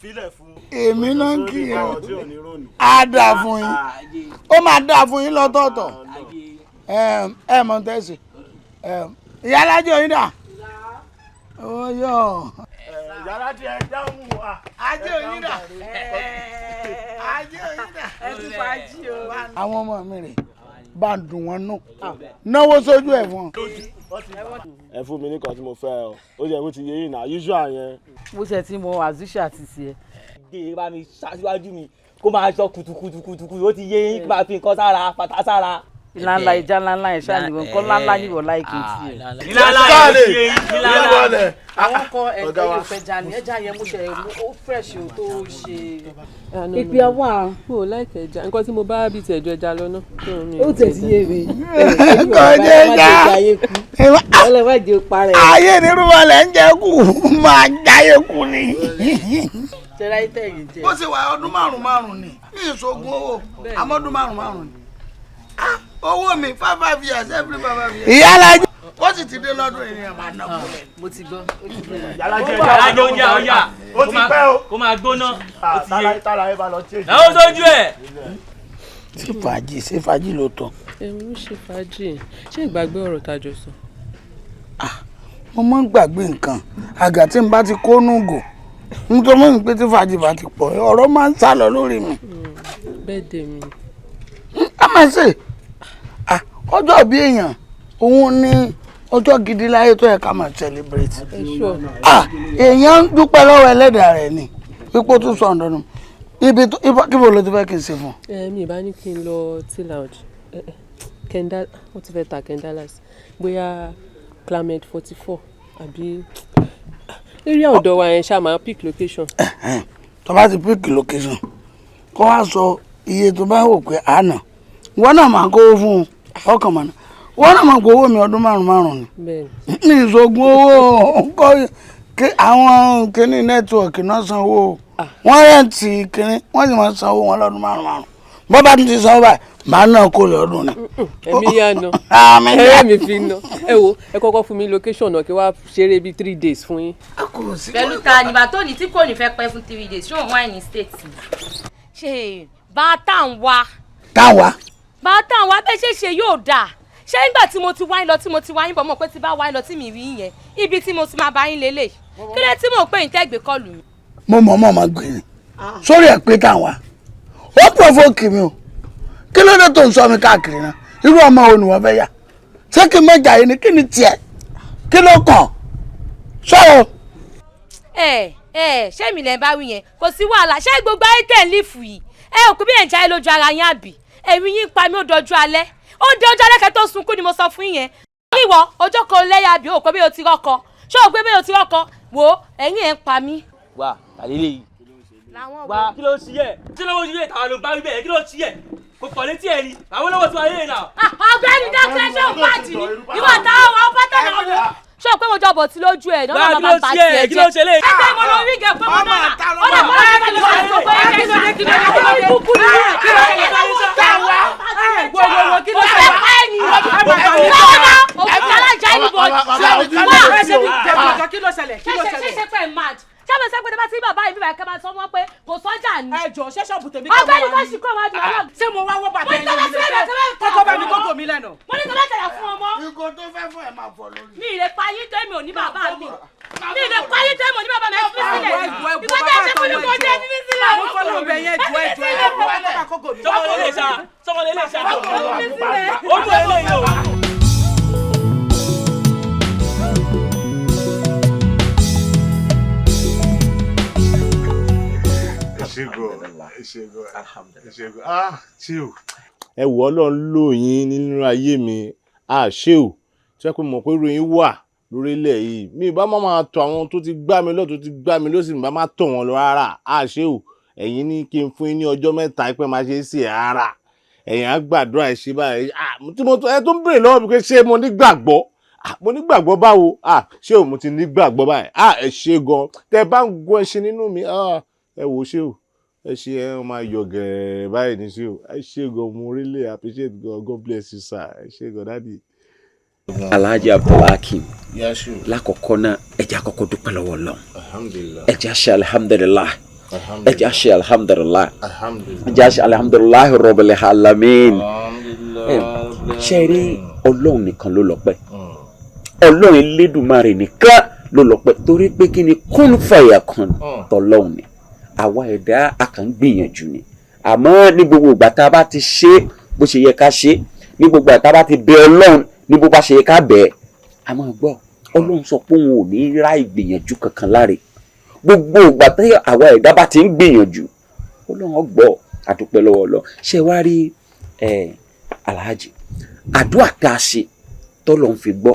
filẹ̀ fún. Èmi náà ń kí ẹ á dáa fún yín, ó máa dáa fún yín lọ́tọ̀ọ̀tọ̀. Ẹ mọ̀ tẹ́sí ìyálájẹ oyin dà ó yọ. Ìyálájẹ ẹ dáhùn wa. Ajé oyin dà, ajé oyin dà. Ẹ tún fàájì o. Àwọn ọmọ mi rè bá ń dùn wọn nù, náwó sójú ẹ̀ fún ọ. Ẹ fún mi nìkan tí mo fẹ́ ọ, ó yẹ kó ti yé yìí náà usual yẹn. Mo ṣe ti mọ Azusha ti tiẹ̀. Gbé bá mi ṣáṣíwájú mi kó máa sọ kùtùkùtùkùtù ó ti yé yín kó máa fi nǹkan sára fàtà sára. Ńláńlá ìjà ńláńlá yẹn ṣáà nìwọ̀n nǹkan ńláńlá níwọ̀ láìkí tiẹ̀. Ńláńlá yẹn ṣe ńláńlá. Àwọn kan ẹ̀jẹ̀ yóò fẹ́ jà ní ẹja yẹn mo ṣe ó fresh o tó ṣe. Ìpè àwa. Mo ò láìkẹ́ ẹja nǹkan tí mo bá bí tiẹ̀ ju ẹja lọ náà. Ó tẹ̀ sí yé mi. Kò jẹ́ já ayé nírúmọlẹ̀ ń jẹ́ kù máa jáyé kù ni. Bó ṣe wà ọdún márùn-ún márùn-ún ni ní ìṣògùn owó àmọ́dún márùn-ún márùn-ún ni owó mi 5 years every 5 years. Ìyálájẹ ó sì ti dé lọ́dún yìí ẹ̀ máa ná kó lẹ̀. Mo ti gbọ́. Ìyálájẹ Ìyálájẹ oúnjẹ ọ̀yà ó ti pẹ́ o. Kó máa gbóná. Ó ti yé. Tálá ẹ bá lọ change. Làwọn sójú ẹ̀. Ṣé fàájì ṣé fàájì ló tán? Ẹ̀rù ń ṣe fàájì, ṣé ìgbàgbé ọ̀rọ̀ tá a jọ sọ? Mo máa ń gbàgbé nǹkan àgà tí n bá ti kó nùgò nítorí mo ń pé tí fàájì bá ti pọ̀ ọ̀rọ̀ máa ń sá lọ lórí mi. Bẹ́ẹ̀ dè mí. A máa ṣe ọjọ́ bí èèyàn òun ní ọjọ́ gidi láyé tó yẹ ká máa celebrate. Èèyàn ń dúpẹ́ lọ́wọ́ ẹlẹ́dàá rẹ̀ ni ipò tún sọ ọ̀dọ́nù ibi tó kíbo ló ti fẹ́ kí n ṣe fún. Mi ì bá ní kí n lọ tea lounge Kendall wọ́n ti fẹ́ ta Kendalas bóyá Climate 44 àbí area ọ̀dọ̀ wa yẹn ṣáà máa pick location. Tó bá ti pick location kó wá sọ iye tó bá wò pé àná wọn náà máa kówó fún un ọkàn mọ̀nà wọn náà máa gbowó mi ọdún márùn márùn ni ní ìṣògùn owó kọ́ àwọn kínní nẹ́tíwọ̀kì náà sanwó wọ́n rẹ̀ǹtì kínní wọ́n sì máa sanwó wọn lọ́dún márùn márùn bọ́ bá ti sanwó báyìí màá náà kó lọ́dún ni. Ẹ̀mí yá nà ẹ̀rẹ́ mi fi nà ẹ wo ẹ kọ́kọ́ fún mi location náà kí wàá ṣeré bíi 3 days fún yín. Pẹ̀lú ta ni bàtò ní tí kò ní fẹ́ pẹ́ fún 3 days ṣé òun wà ní state ṣe bá tá ń wá. Tá ń wá. Bá tá ń wá bẹ́ẹ̀ ṣe ṣe yóò dáa ṣé nígbà tí mo ti wáyé lọ tí mo ti wáyé bọ̀ mọ̀ pé tí bá wáyé lọ tí mi rí yẹn ibi tí mo ti máa bá yín lélẹ̀ kí ló tí mò ń pè yín tẹ́gbẹ̀ẹ́ kọlù mi. Mo mọ̀ mọ̀ máa gbé ni sórí ẹ̀ pé táwa ó provoke mi o kí ló dé tó ń sọ mi káàkiri náà irú ọmọ wo ni wọ́n fẹ́ yà ṣé kí n mọ̀jà yìí ni kí ni tiẹ̀ kí ló kàn sọ̀rọ̀. Ẹ ẹ ṣé mi lẹ́ ń bá wí yẹn kò sí wàhálà ṣé gbogbo ayé tẹ̀ ń lífù yìí ẹ ò kú bí ẹ̀ ń jáde lójú ara yín àbí ẹ̀mí yín pa mí ó dọjú alẹ́ ó dọjú alẹ́ kẹ́ tó sunkún ni mo sọ fún yẹn. Níwọ ọjọ́ kan lẹ́yà bí o pé bí o ti rọ́kọ ṣé o pé bí o ti rọ́kọ wò ó ẹ̀yìn ẹ̀ ń pa mí. Wà tàlẹ́ lè yìí. Wà kí ló ń ṣí yẹ tí lọ́wọ́ yìí tàwọn ló ń bá wí bẹ́ẹ̀ kí ló ń ṣí yẹ kò pọ̀ létí ẹ̀ ni àwọn olówó tí wà lé náà. Ọ̀gbẹ́ni dákẹ́ ṣé o pàjì ni ìwọ táwọn àwọn pátá náà wò ṣé o pé mo jọ bọ̀ tí lójú ẹ̀ náà bàbá bá tiẹ̀ jẹ́ ẹgbẹ́ mo lọ rí gẹ̀ pé mo náà ó lè mọ́ láti lọ sọ pé kí ló dé kí ló dé kí ló dé kúkú ní kí ló dé Táwa gbogbo kí ló dé. Kí ló ṣẹlẹ̀ kí ló ṣẹlẹ̀. Ṣé pé mad ṣé mo sọ pé bá ti bàbá yìí bíbá kẹ́ máa sọ wọ́n pé kò sọ́jà ni. Ẹ jọ ṣé ṣọ́ọ̀bù tèmi kọ́ ọ̀gbẹ́ni kò sì kó wá dùn ọ́. Ṣé mo wá wọ́ bàtà ẹ̀yìn mi kókó bá mi kókó mi lẹ́nu. Mo ní kí ló tẹ̀lé fún ọmọ. Ìgò tó fẹ́ fún ẹ máa fọ lórí. Mi ì lè pa yín tó èmi ò ní bàbá mi. Mi ì lè pa yín tó èmi ò ní bàbá mi ẹ fi mí sílẹ̀. Ìgò tẹ́ ṣe fún mi kò jẹ́ fi mí sílẹ̀. Mo fọlọ́ bẹ̀ yẹn jọ ẹ jọ ẹ kókó mi. Sọmọ lè ṣá sọmọ lè ṣá. Ó mú eléyìí o. Ṣé gan, ẹ ṣé gan, ẹ ṣé gan. Ah, ṣé o. Ẹ wò, Ọlọ́run lò yín nínú ayé mi. Ah, ṣé o. Ṣé pé mo mọ̀ pé ìròyìn wà lórílẹ̀ yìí, mi bá má máa tọ̀ àwọn tó ti gbá mi lọ́tọ̀, tó ti gbá mi lọ́sì, mi bá má tọ̀ wọ́n lọ rárá. Ah, ṣé o. Ẹ̀yin ní kí n fún yín ní ọjọ́ 3 pé máa ṣe é sí ara. Ẹ̀yin á gbàdúrà, ẹ̀ ṣe báyìí. Ah, tí mo ẹ tó ń béèrè lọ́wọ́ mi pé ṣé mo ní gbàgbọ́? Ah, mo ní gbàgbọ́ báwo? Ah, ṣé o, mo ti ní gbàgbọ́ báyìí. Ah, ẹ ṣé gan. Tẹ bá ń gun ẹṣin nínú mi, ah, ẹ wò, ṣé o, ẹ ṣe, ẹ máa yọ gẹ̀ẹ́ báyìí ní. Ṣé o, ẹ ṣé gan, mo really appreciate gan. God bless you, sir. Ẹ ṣé gan, daddy. Alhaji Abdulhakeem. Yes, sir. Lákọ̀ọ́kọ́ náà, ẹ jẹ́ àkọ́kọ́ dúpẹ́ lọ́wọ́ Ọlọ́run. Alhamdulillah. Ẹ jẹ́ àṣẹ alhamdulillah, ẹ jẹ́ àṣẹ alhamdulillah, Alhamdulillah. ẹ jẹ́ àṣẹ alhamdulillah rabbil alamin. Ṣe rí, Ọlọ́run nìkan ló lọ́pẹ́, Ọlọ́run Elédùmarè nìkan ló lọ́pẹ́, torí pé kí ni kún fàyà kan tọ́lọ́run ni. Àwa ẹ̀dá a kàn ń gbìyànjú ni, àmọ́ ní gbogbo ìgbà tá a bá ti ṣe bó ṣe yẹ ká ṣe, ní gbogbo ìgbà tá a bá ti bẹ Ọlọ́run ní bó bá ṣe yẹ ká bẹ̀ ẹ́, a máa gbọ́. Ọlọ́run sọ pé òun ò ní ra ìgbìyànjú kankan láre. Gbogbo ìgbà tí àwa ẹ̀dá bá ti ń gbìyànjú, Ọlọ́run ó gbọ́. Àdúpẹ́ lọ́wọ́ Ọlọ́run. Ṣé wàá rí ẹ, Alhaji, àdúrà tá a ṣe tọ́lọ́run fi gbọ́,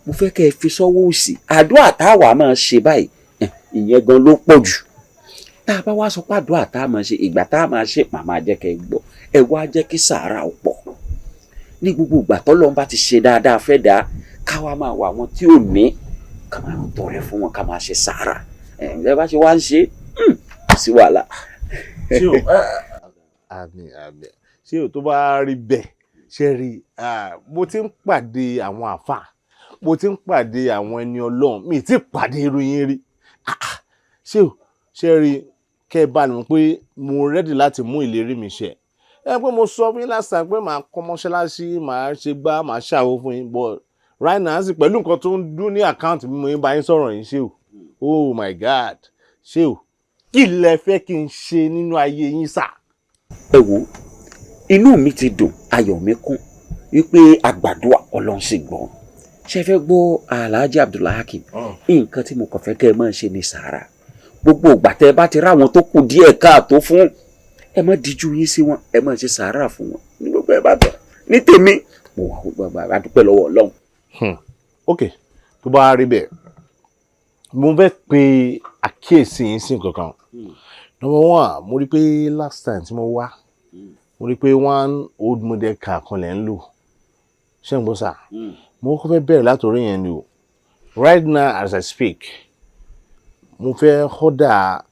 mo fẹ́ kẹ́ ẹ fi sọ́wọ́ òsì. Àdúrà táwa máa ṣe báyìí, ìyẹn gan ló pọ̀ jù. Tá a bá wá sọ pé àdúrà tá a máa ṣe, ìgbà tá a máa ṣe, màmá jẹ́ kẹ́ ẹ gbọ́. Ẹ wá jẹ́ kí sàárà ó pọ̀ ní gbogbo ìgbà tọ́lọ́run bá ti ṣe dáadáa fẹ́ dáa, káwa máa wà àwọn tí ò ní, ká máa tọrẹ fún wọn, ká máa ṣe sàárà. Ẹ ẹ bá ṣe wá ń ṣe, kò sí wàhálà. Ṣé o, àmín, àmín. Ṣé o, tó bá rí bẹ́ẹ̀, ṣe rí, mo ti ń pàdé àwọn àfà, mo ti ń pàdé àwọn ẹni Ọlọ́run, mi ti pàdé irú yín rí. Ṣé o, ṣe rí, kẹ́ ẹ bá lè mọ̀ pé mo ready láti mú ìlérí mi ṣẹ. Ẹ pé mo sọ fún yín last time pé màá kọ́ mọ́ṣáláṣí, màá ṣe gbá, màá ṣàwo fún yín, but right now sì pẹ̀lú nǹkan tó ń dún ní account mi, mo yín bá yín sọ̀rọ̀ yín. Ṣé o, oh my God, ṣé o, kí lẹ fẹ́ kí n ṣe nínú ayé yín sà? Ẹ wo, inú mi ti dùn, ayọ̀ mi kún wípé àgbàdua, Ọlọ́run sì gbọ́. Ṣe fẹ́ gbọ́, Alhaji Abdulhakeem? Nǹkan tí mo kàn fẹ́ kẹ́ ẹ máa ṣe ní sàárà. Gbogbo ìgbà tẹ́ ẹ bá ti ráwọn tó kù díẹ̀ káàtó fún, ẹ má díjú yín sí wọn, ẹ má ṣe sàárà fún wọn ní gbogbo ẹ bá tẹ. Ní tèmi, mo wà gbogbo àdúpẹ́ lọ́wọ́ Ọlọ́run. Ok, tó bá rí bẹ́ẹ̀, mo fẹ́ pe àkíyèsí yín sí nǹkan kan. Number one, mo rí pé last time tí mo wá, mo rí pé one old model car kan lẹ̀ ń lò. Ṣé ń gbọ́ sà? Mo kọ́ fẹ́ bẹ̀rẹ̀ látòrí yẹn ni o. Right now as I speak, mo fẹ́ order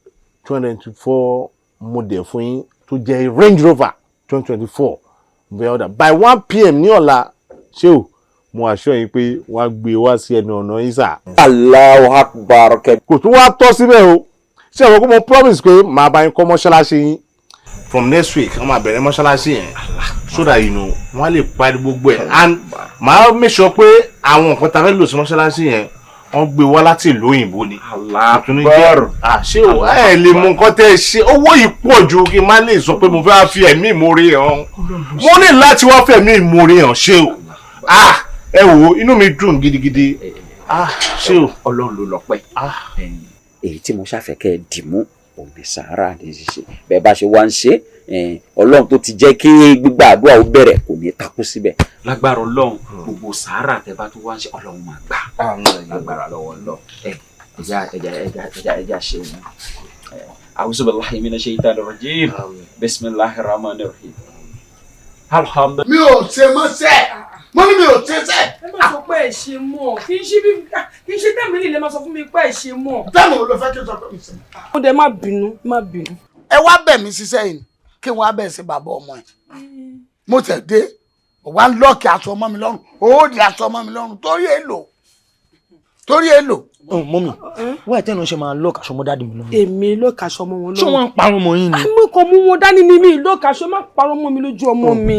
2024 model fún yín tó jẹ́ Range Rover 2024. Mo fẹ́ order by 1 p.m. ní ọ̀la. Ṣé o, mo assure yín pé wọ́n á gbé wá sí ẹnu ọ̀nà yín sà. Allahu Akbar kẹ. Kò tún wá tọ́ síbẹ̀ o. Ṣé àwọn kó mo promise pé màá bá yín kọ́ mọ́ṣáláṣí yín from next week? Wọ́n máa bẹ̀rẹ̀ mọ́ṣáláṣí yẹn so that you know wọ́n á lè parí gbogbo ẹ̀, and màá make sure pé àwọn nǹkan tá a fẹ́ lò sí mọ́ṣáláṣí yẹn, wọ́n gbé wá láti ìlú òyìnbó ni. Akbar. Ṣé o, ẹ lè mú nǹkan tẹ́ ẹ ṣe, owó yìí pọ̀ ju kí n má lè sọ pé mo fẹ́ fi ẹ̀mí ìmoore hàn. Mo ní láti wá fẹ̀mí ìmoore hàn. Ṣé o, ah, ẹ wò, inú mi dùn gidigidi. Ah, ṣé o. Ọlọ́run ló lọ́pẹ́. Èyí tí mo ṣàfẹ́ kẹ́ ẹ dì mú òun ní sàárà ní ṣíṣe. Bẹ́ẹ̀ bá ṣe wá ń ṣe, Ọlọ́run tó ti jẹ́ kí gbígbà àdúrà ó bẹ̀rẹ̀ kò ní takú síbẹ̀. Lágbára Ọlọ́run, gbogbo sàárà tẹ́ bá tó wá ń ṣe, Ọlọ́run máa gbà lágbára lọ́wọ́ Ọlọ́run. Ẹ ẹja ẹja ẹja ẹja ẹja ṣe wọn. A'udhu billahi minash shaitanir rajim, bismillahir rahmanir rahim, alhamdulillah. Mi ò ṣe mọ́ sẹ́, mo ní mi ò ṣe sẹ́. Ẹ má sọ pé ẹ ṣe mọ́, kì í ṣe bí kì í ṣe tẹ̀mí lè máa sọ fún mi pé ẹ ṣe mọ́. Tẹ́mi ò lọ fẹ́ kí n sọ pé mi ṣe. Ó dẹ, má bínú, má bínú. Ẹ wá bẹ̀ mí ṣiṣẹ́ yìí kí n wá bẹ̀ sí bàbá ọmọ ẹ̀. Mo tẹ̀ dé, wà ń lock aṣọ ọmọ mi lọ́rùn, ó di aṣọ ọmọ mi lọ́rùn torí èlò, torí èlò. Mummy, wọ́n ẹ̀ tẹ́nu ṣe máa lock aṣọ mọ́ daddy mi lọ́rùn? Èmi lock aṣọ ọmọ wọn lọ́rùn. Ṣé wọ́n ń parọ́ mọ́ yín ni? Mo kàn mú wọn dání ni, mi lock aṣọ, má parọ́ mọ́ mi lójú ọmọ mi.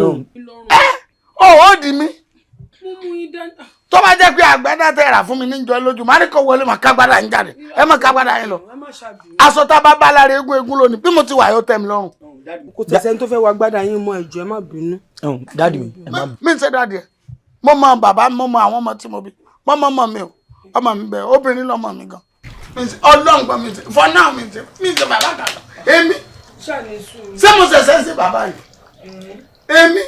Ẹ ó di mi tó bá jẹ́ pé àgbàdá tẹ̀ rà fún mi níjọ lójú, má ní kó wọlé, mà kágbádá ń jáde, ẹ má kágbádá yín lọ. Aṣọ tá a bá bá lára eégún, eégún lónìí. Bí mo ti wà, yóò tẹ́ mi lọ́rùn. Kò tẹ̀sẹ̀ tó fẹ́ wá gbádà yín mọ́, ẹ̀jọ̀, ẹ má bínú. Daddy mi, ẹ má. Mi ń ṣe daddy ẹ. Mo mọ bàbá, mo mọ àwọn ọmọ tí mo bí, mo mọ ọmọ mi o. Ọmọ mi bẹ, obìnrin lọmọ mi gan. Ọlọ́run gbọ́, mi ṣe for now, mi ṣe bàbá kan èmi. Ṣé mo ṣẹ̀ṣẹ̀ ṣe bàbá yìí? Èmi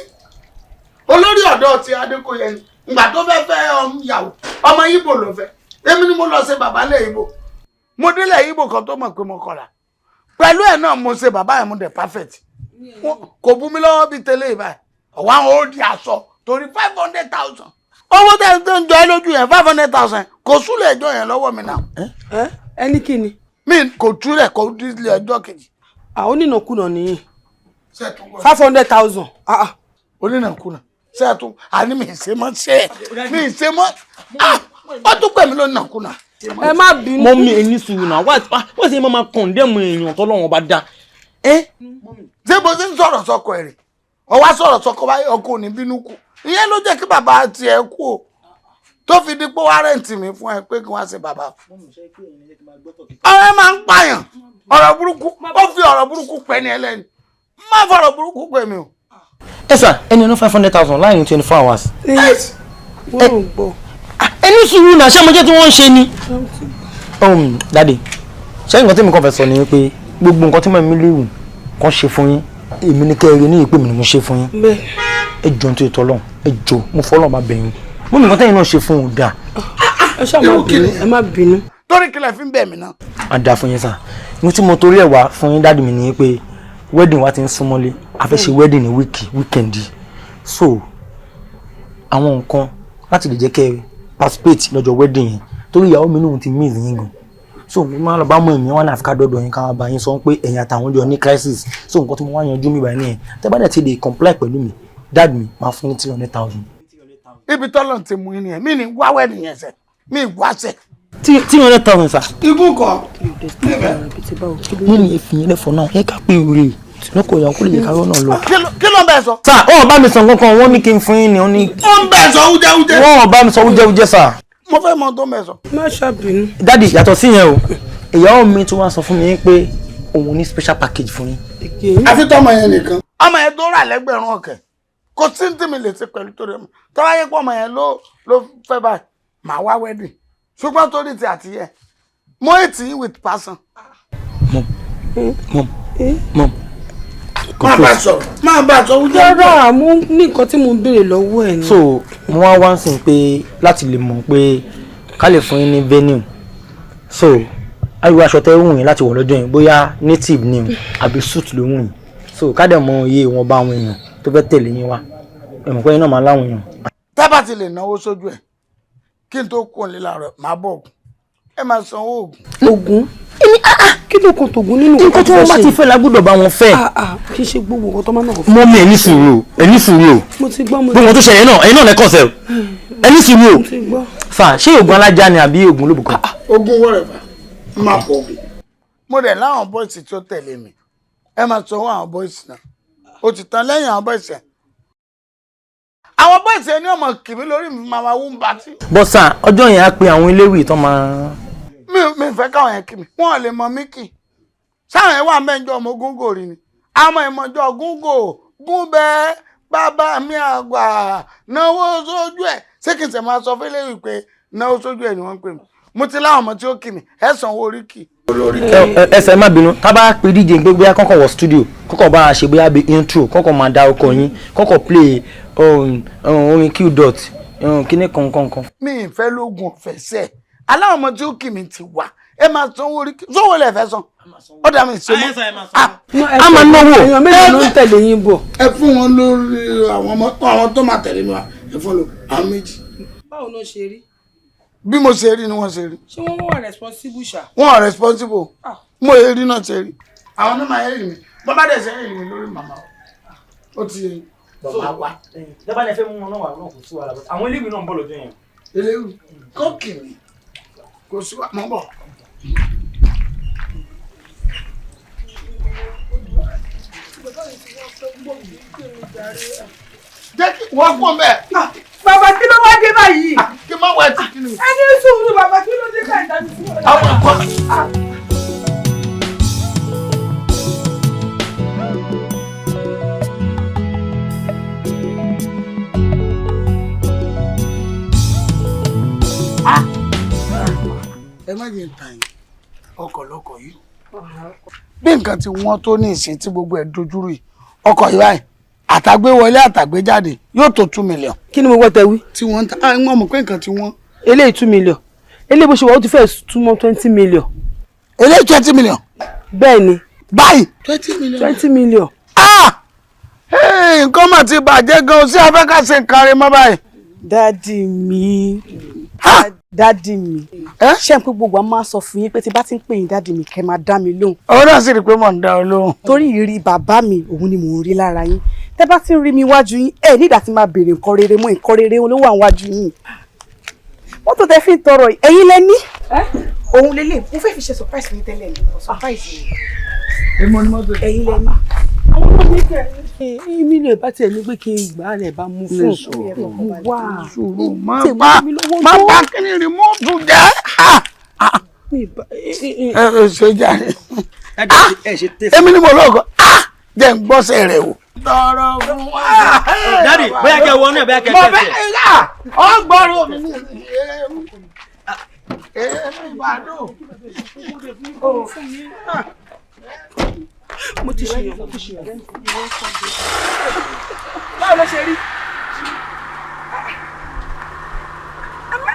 olórí ọ̀dọ́ ti Adékòyè ni ìgbà tó fẹ́ fẹ́ ìyàwó ọmọ Ìgbò ló fẹ́. Èmi ni mo lọ ṣe bàbá lẹ̀ Ìgbò. Mo délẹ̀ Ìgbò kan tó mọ̀ pé mo kọlà. Pẹ̀lú ẹ̀ náà mo ṣe bàbá yẹn, mo dẹ̀ perfect. Kò bú mi lọ́wọ́ bíi tẹ́lẹ̀ ìbáyìí. Ọ̀wá àwọn ó di aṣọ torí 500,000. Owó tẹ̀ tó ń jọ ẹ́ lójú yẹn 500,000 kò súlẹ̀ ẹjọ́ yẹn lọ́wọ́ mi náà. Ẹni kí ni. Mi kò túlẹ̀ kò dílé ẹjọ́ kejì. Àwọn onínàkúnà nìyí. 500,000. Onínàkúnà ṣètò àní mi ṣe mọ́ ṣe mi ṣe mọ́ ó tún pè mí lónìnàkúnà. Ẹ má bínú. Mọ́mí ẹni sùúrù náà wá sí máa kọ̀ǹdẹ́mù èèyàn tọ́lọ́wọ́n bá dá. Ṣé bó ṣe ń sọ̀rọ̀ sọkọ ẹ̀ rè? Ọwá sọ̀rọ̀ sọkọ báyìí ọkọ ò ní bínú kú. Ìyẹn ló jẹ́ kí bàbá tiẹ̀ kú o tó fi di pé wá rẹ̀ǹtì mi fún ẹ pé kí wọ́n ṣe bàbá. Ọ̀rẹ́ máa ń pààyàn ọ̀rọ̀ burúkú ó fi ọ̀rọ̀ burúkú pẹ́ ní ẹlẹ́ni má fọ̀rọ̀ burúkú pẹ́ mi o. Ẹ sà ẹni ọ̀nà 500,000 láàrin 24 hours. Ẹni sùúrù náà ṣé mo jẹ́ tí wọ́n ń ṣe ni. Daddy, ṣé nǹkan tí mi kàn fẹ́ sọ ni pé gbogbo nǹkan tí mo mi léwu kan ṣe fún yín èmi ní kẹ́rin ní ìpè mi ni mo ṣe fún yín. Ẹ jọ̀ọ́ nítorí tọ́lọ́run, ẹ jọ̀ọ́ mo fọlọ́run bá bẹ̀ yín. Mo ní nǹkan tẹ́yìn náà ṣe fún òun dáa. Ẹ ṣáà má bínú, ẹ má bínú. Torí kílẹ̀ fi ń bẹ̀ mí náà. A dáa fún yín sà. Mo tí mo torí ẹ̀ wá fún yín dáàdì mi ni pé wedding wa ti ń súnmọ́lé, a fẹ́ ṣe wedding ní weekend. So àwọn nǹkan láti lè jẹ́ kẹ́ ẹ participate lọ́jọ́ wedding yẹn torí ìyàwó mi náà ti miss yín gan. So mo máa lọ bá mọ èmi wọn àfi ká dọ́dọ̀ yín ká bá yín sọ pé ẹ̀yin àtàwọn jọ ní crisis. So nǹkan tí mo wá yanjú mi báyìí nìyẹn. Tẹ́ bá dẹ̀ ti lè comply pẹ̀lú mi, dad mi máa fún yín 300,000. Ibi tọ́lọ̀ ti mú yín nìyẹn, mi ní wáwẹ́ nìyẹn sẹ́, mi wáṣẹ́. 300,000 sà. Igun kọ. Mo ní èfì yẹn lẹ́fọ̀ọ́ náà, ẹ ká pé oore lọ́kọ̀ ìyàwó kó lè yẹ ká rọ́nà lọ. Kí ló ń bẹ sọ. Sà, ó bá mi sọ nǹkan kan, wọ́n ní kí n fún yín ni wọ́n ní. Ó ń bẹ sọ wújẹwújẹ. Wọ́n bá mi sọ wújẹwújẹ sà. Mo fẹ́ mọ tó ń bẹ sọ. Má ṣàbínú. Dádì, yàtọ̀ sí yẹn o, ìyàwó mi tún wá sọ fún mi pé òun ní special package fún yín. Àfi tọmọ yẹn nìkan. Ọmọ yẹn tó rà lẹ́gbẹ̀rún ọ̀kẹ́ kò sí ní tí mi lè ṣe pẹ̀lú torí ọmọ tọ́wá yẹ pé ọmọ yẹn ló fẹ́ báyìí màá wá wedding ṣùgbọ́n torí ti àtiyẹ mo ètì with person. Mom, mom, mom. Má bá sọ, má bá sọ wújẹ́. Rárá, mo ní nǹkan tí mo ń béèrè lọ́wọ́ ẹ̀ ni. So mo wá wá ń sìn pé láti lè mọ̀ pé ká lè fún yín ní venue. So ariwo aṣọ tẹ́ wù yín láti wọ̀ lọ́jọ́ yẹn bóyá native ni o àbí suit ló wù yín. So ká dẹ̀ mọ iye ìwọ̀nba àwọn èèyàn tó fẹ́ tẹ̀lé yín wá. Ẹ̀mọ̀ pé yín náà máa láwọn èèyàn. Tábà ti lè náwó sójú ẹ̀ kí n tó kú òun lílà rẹ̀ máa bọ̀ ògùn ẹ máa sanwó ògùn. Ògùn kí ló kan tògùn nínú nǹkan tí wọ́n bá ti fẹ́ la gbọ́dọ̀ bá wọn fẹ́. Kì í ṣe gbogbo nǹkan tó máa náà fẹ́. Mọ́mí ẹ ní sùúrù o, ẹ ní sùúrù o. Mo ti gbọ́, mo ti gbogbo tó ṣẹlẹ̀ náà ẹ̀yin náà lẹ́kọ̀ọ́ sẹ́ o, ẹ ní sùúrù o. Mo ti gbọ́. Sà, ṣé ògùn alájà ni àbí ògùn olóbùkọ? Ògùn wọ̀rẹ̀fà máa pọ̀ ògùn. Mo dẹ̀ láwọn bọ́ìsì tó tẹ̀lé mi, ẹ máa sanwó àwọn bọ́ìsì náà. O ti tán lẹ́yìn àwọn bọ́ìsì ẹ̀. Àwọn bọ́ìsì ẹ ní ọmọ kìmí lórí mi máa wú ń batí. Bọ́sà, ọjọ́ yẹn á pe àwọn eléwì tó máa. Mi fẹ́ káwọn yẹn kí mi, wọ́n lè mọ mí kì. Sáwọn yẹn wà mẹ́jọ ọmọ góńgò rí ni. Àmọ́ ìmọ̀jọ góńgò gúnbẹ́ bàbá mi àgbà náwó sójú ẹ̀. Ṣé kì í ṣe máa sọ fẹ́lẹ́ wí pé náwó sójú ẹ̀ ni wọ́n ń pè mí? Mo ti láwọn ọmọ tí ó kì mí, ẹ sanwó orí kì. Ẹsẹ̀ má bínú, tá bá pe DJ pé bóyá kọ́kọ́ wọ studio, kọ́kọ́ bá a ṣe bóyá bí intro, kọ́kọ́ máa da ọkọ̀ yín, kọ́kọ́ play orin Q dot kíní kankan. Mi ì fẹ́ lóògùn ọ̀fẹ́ sẹ́ẹ̀. Aláwọn ọmọ tí ó kì mí ti wà, ẹ máa sanwó orí kì, sówó lẹ fẹ́ san. Ó dà mí ṣe mọ́. A máa náwó. Èèyàn mélòó ló ń tẹ̀lé yín bọ̀? Ẹ fún wọn lórí àwọn ọmọ àwọn tó máa tẹ̀lé mi wá, ẹ fún lò àwọn méjì. Báwo ló ṣe rí? Bí mo ṣe rí ni wọ́n ṣe rí. Ṣé wọ́n wà responsible ṣá? Wọ́n wà responsible. Mo ṣe rí náà ṣe rí. Àwọn náà máa rí mi. Bọ́ bá dẹ̀ ṣe rí mi lórí màmá o. Ó ti yẹ bàbá wa. Dábàá ni ẹ fẹ́ mú wọn náà wà náà kò sí wàhálà. Àwọn eléwì náà ń bọ̀ lọ́jọ́ yẹn. Eléwì kọ́ọ̀kì mi kò sí wa mọ́ bọ̀. Jẹ́ kí wọ́n kún bẹ́ẹ̀. Bàbá kí ló wá dé báyìí? Kí má wá ẹtì kí ni. Ẹ ní sùúrù bàbá kí ló dé báyìí tàbí sí ọ̀la. Àwọn ẹ̀kọ́. Ẹ má jẹ́ ntàn yín, ọkọ̀ lọkọ̀ yìí. Bí nǹkan tí wọ́n tó ní ìsìn tí gbogbo ẹ̀ dojúrú yìí, ọkọ̀ yìí báyìí, àtàgbéwọlé àtàgbéjáde yóò tó 2 million. Kí ni mo gbọ́ tẹ wí? Tí wọ́n ń ta, wọ́n mọ̀ pé nǹkan tí wọ́n. Eléyìí 2 million, eléyìí bó ṣe wà, ó ti fẹ́ túmọ̀ 20 million. Eléyìí 20 million. Bẹ́ẹ̀ ni. Báyìí. 20 million. 20 million. Ah! Nǹkan mà ti bàjẹ́ gan-an sí afẹ́ ká ṣe nǹkan rẹ̀ mọ́ báyìí. Daddy mi, daddy mi, ṣé n pé gbogbo àwọn máa sọ fún yín pé tí bá ti ń pè yín daddy mi, kẹ́ máa dá mi lóhùn. Òun náà sì rí i pé mò ń dá ọ lóhùn. Torí ìrí bàbá mi òun ni mò ń rí lára yín. Tẹ́ bá ti ń rí mi wájú yín, ẹ nígbà tí máa béèrè nǹkan rere mọ́, nǹkan rere ló wà wájú yín. Mọ́tò tẹ́ fi ń tọrọ yìí, ẹ̀yin lẹ ní. Òun lélẹ̀ mo fẹ́ fi ṣe surprise mi tẹ́lẹ̀ ní surprise mi. Èmi ni mọ́tò. Ẹ̀yin lẹ ní. Àwọn ọmọ mi tẹ èmi lè bá tiẹ̀ ní pé kí n gbà á lẹ̀ bá mú fún wá má bá má bá kíni rìmọ́ọ̀tù jẹ́ ẹ ẹ ṣe jáde, èmi ni mo lọ́kọ̀ jẹ́ ń gbọ́sẹ̀ rẹ̀ wò. Tọrọ fún wa. Daddy, bóyá kẹ́ wọnú ẹ̀, bóyá kẹ́ mo tẹ̀sí fẹ́ ẹ̀. Ọ gbọ́rọ̀ mi ní èmi ìbàdàn. Mo ti ṣe yàn, mo ti ṣe yàn. Báwo ló ṣe rí?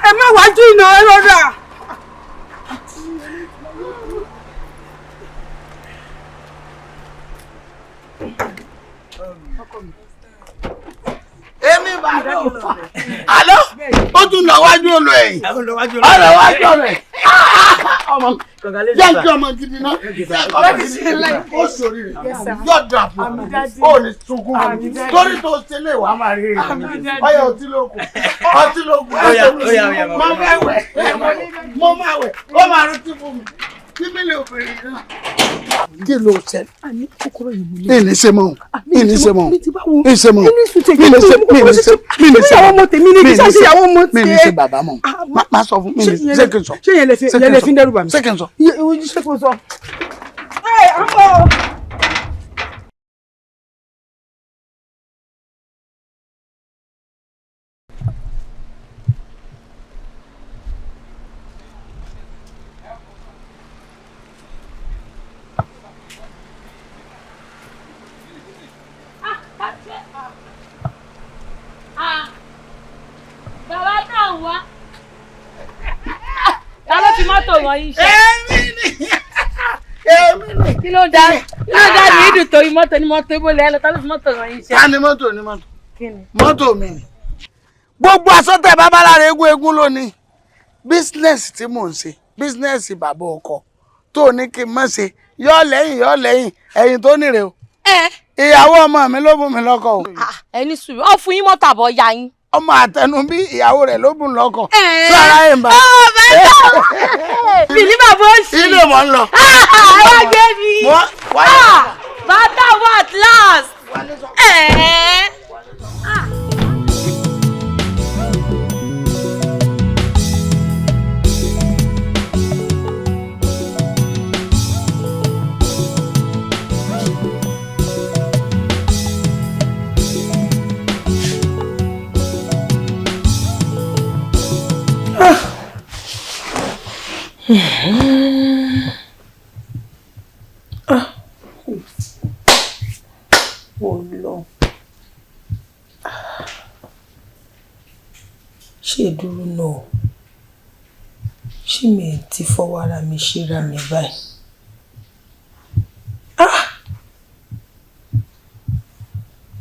Ẹ má wájú ìnà, ẹ rọra. Èmi ìbàdàn àlọ́, ó tún lọ wájú olú ẹ̀yìn, ó lọ wájú olú ẹ̀yìn. Ọmọ jẹ́ kí ọmọ gidi náà, ọmọ gidi ó sórí rẹ̀ yóò dà fún ọ, ó ní sunkún torí tó ṣe lè wàá máa rí rẹ̀. Ọyọ ọtí ló kù, ọtí ló kù. Ẹ mo máa wẹ̀, mo máa wẹ̀, ó máa rántí fún mi kí mi lè obìnrin náà. Kí ló ṣẹlẹ̀? Àní kòkòrò yìí mú Mi ní ṣe mọ́, mi ní ṣe mọ́, mi ní ṣe mọ́, mi mi ní ṣe, mi ní ṣe, mi ní ṣe. Ìyàwó ọmọ tèmi ní kí ṣáṣe ìyàwó ọmọ Mi ní tiẹ̀. ṣe bàbá mọ́, má sọ fún mi ní ṣé kí n sọ. Ṣé yẹn lè fi yẹn lè fi ń dẹ́rù bà mí? Ṣé kí n sọ? Ṣé kò sọ? Ẹ àmọ́. Bàbá náà wá. Ta ló fi mọ́tò ràn yín ṣe? Èmi ni, èmi ni. Kí ló ń dá mi dùn torí mọ́tò ní mọ́tò ibo lẹ́nu? Ta ló fi mọ́tò ràn yín ṣe? Ta ni mọ́tò ní mọ́tò? Kí ni? Mọ́tò mi ni. Gbogbo aṣọ tẹ bàbá lára eégún eégún lónìí. Business tí mò ń ṣe, business bàbá ọkọ tó ní kí n má ṣe, yọ lẹ́yìn, yọ lẹ́yìn, ẹ̀yìn tó nìrè o. Ìyàwó ọmọ mi ló bùn mí lọ́kọ o. Ẹ ní sùúrù, ó fún yín mọ́tò àbọ̀ ya yín? Ọmọ àtẹnubí ìyàwó rẹ̀ ló bùn lọ́kọ. Sọ ara ẹ̀ ń bá. Ọ bẹ́ẹ̀ tó. Bìlí bàbá ó sì. Ilé mọ̀ ń lọ. Ẹ wá gbé mi. Bàtà wà at last. Ẹ̀ẹ́. Ah. Ọlọ́run. Ṣé ìdúró náà? Ṣé mi ti fọwọ́ ara mi ṣera mi báyìí? Ah!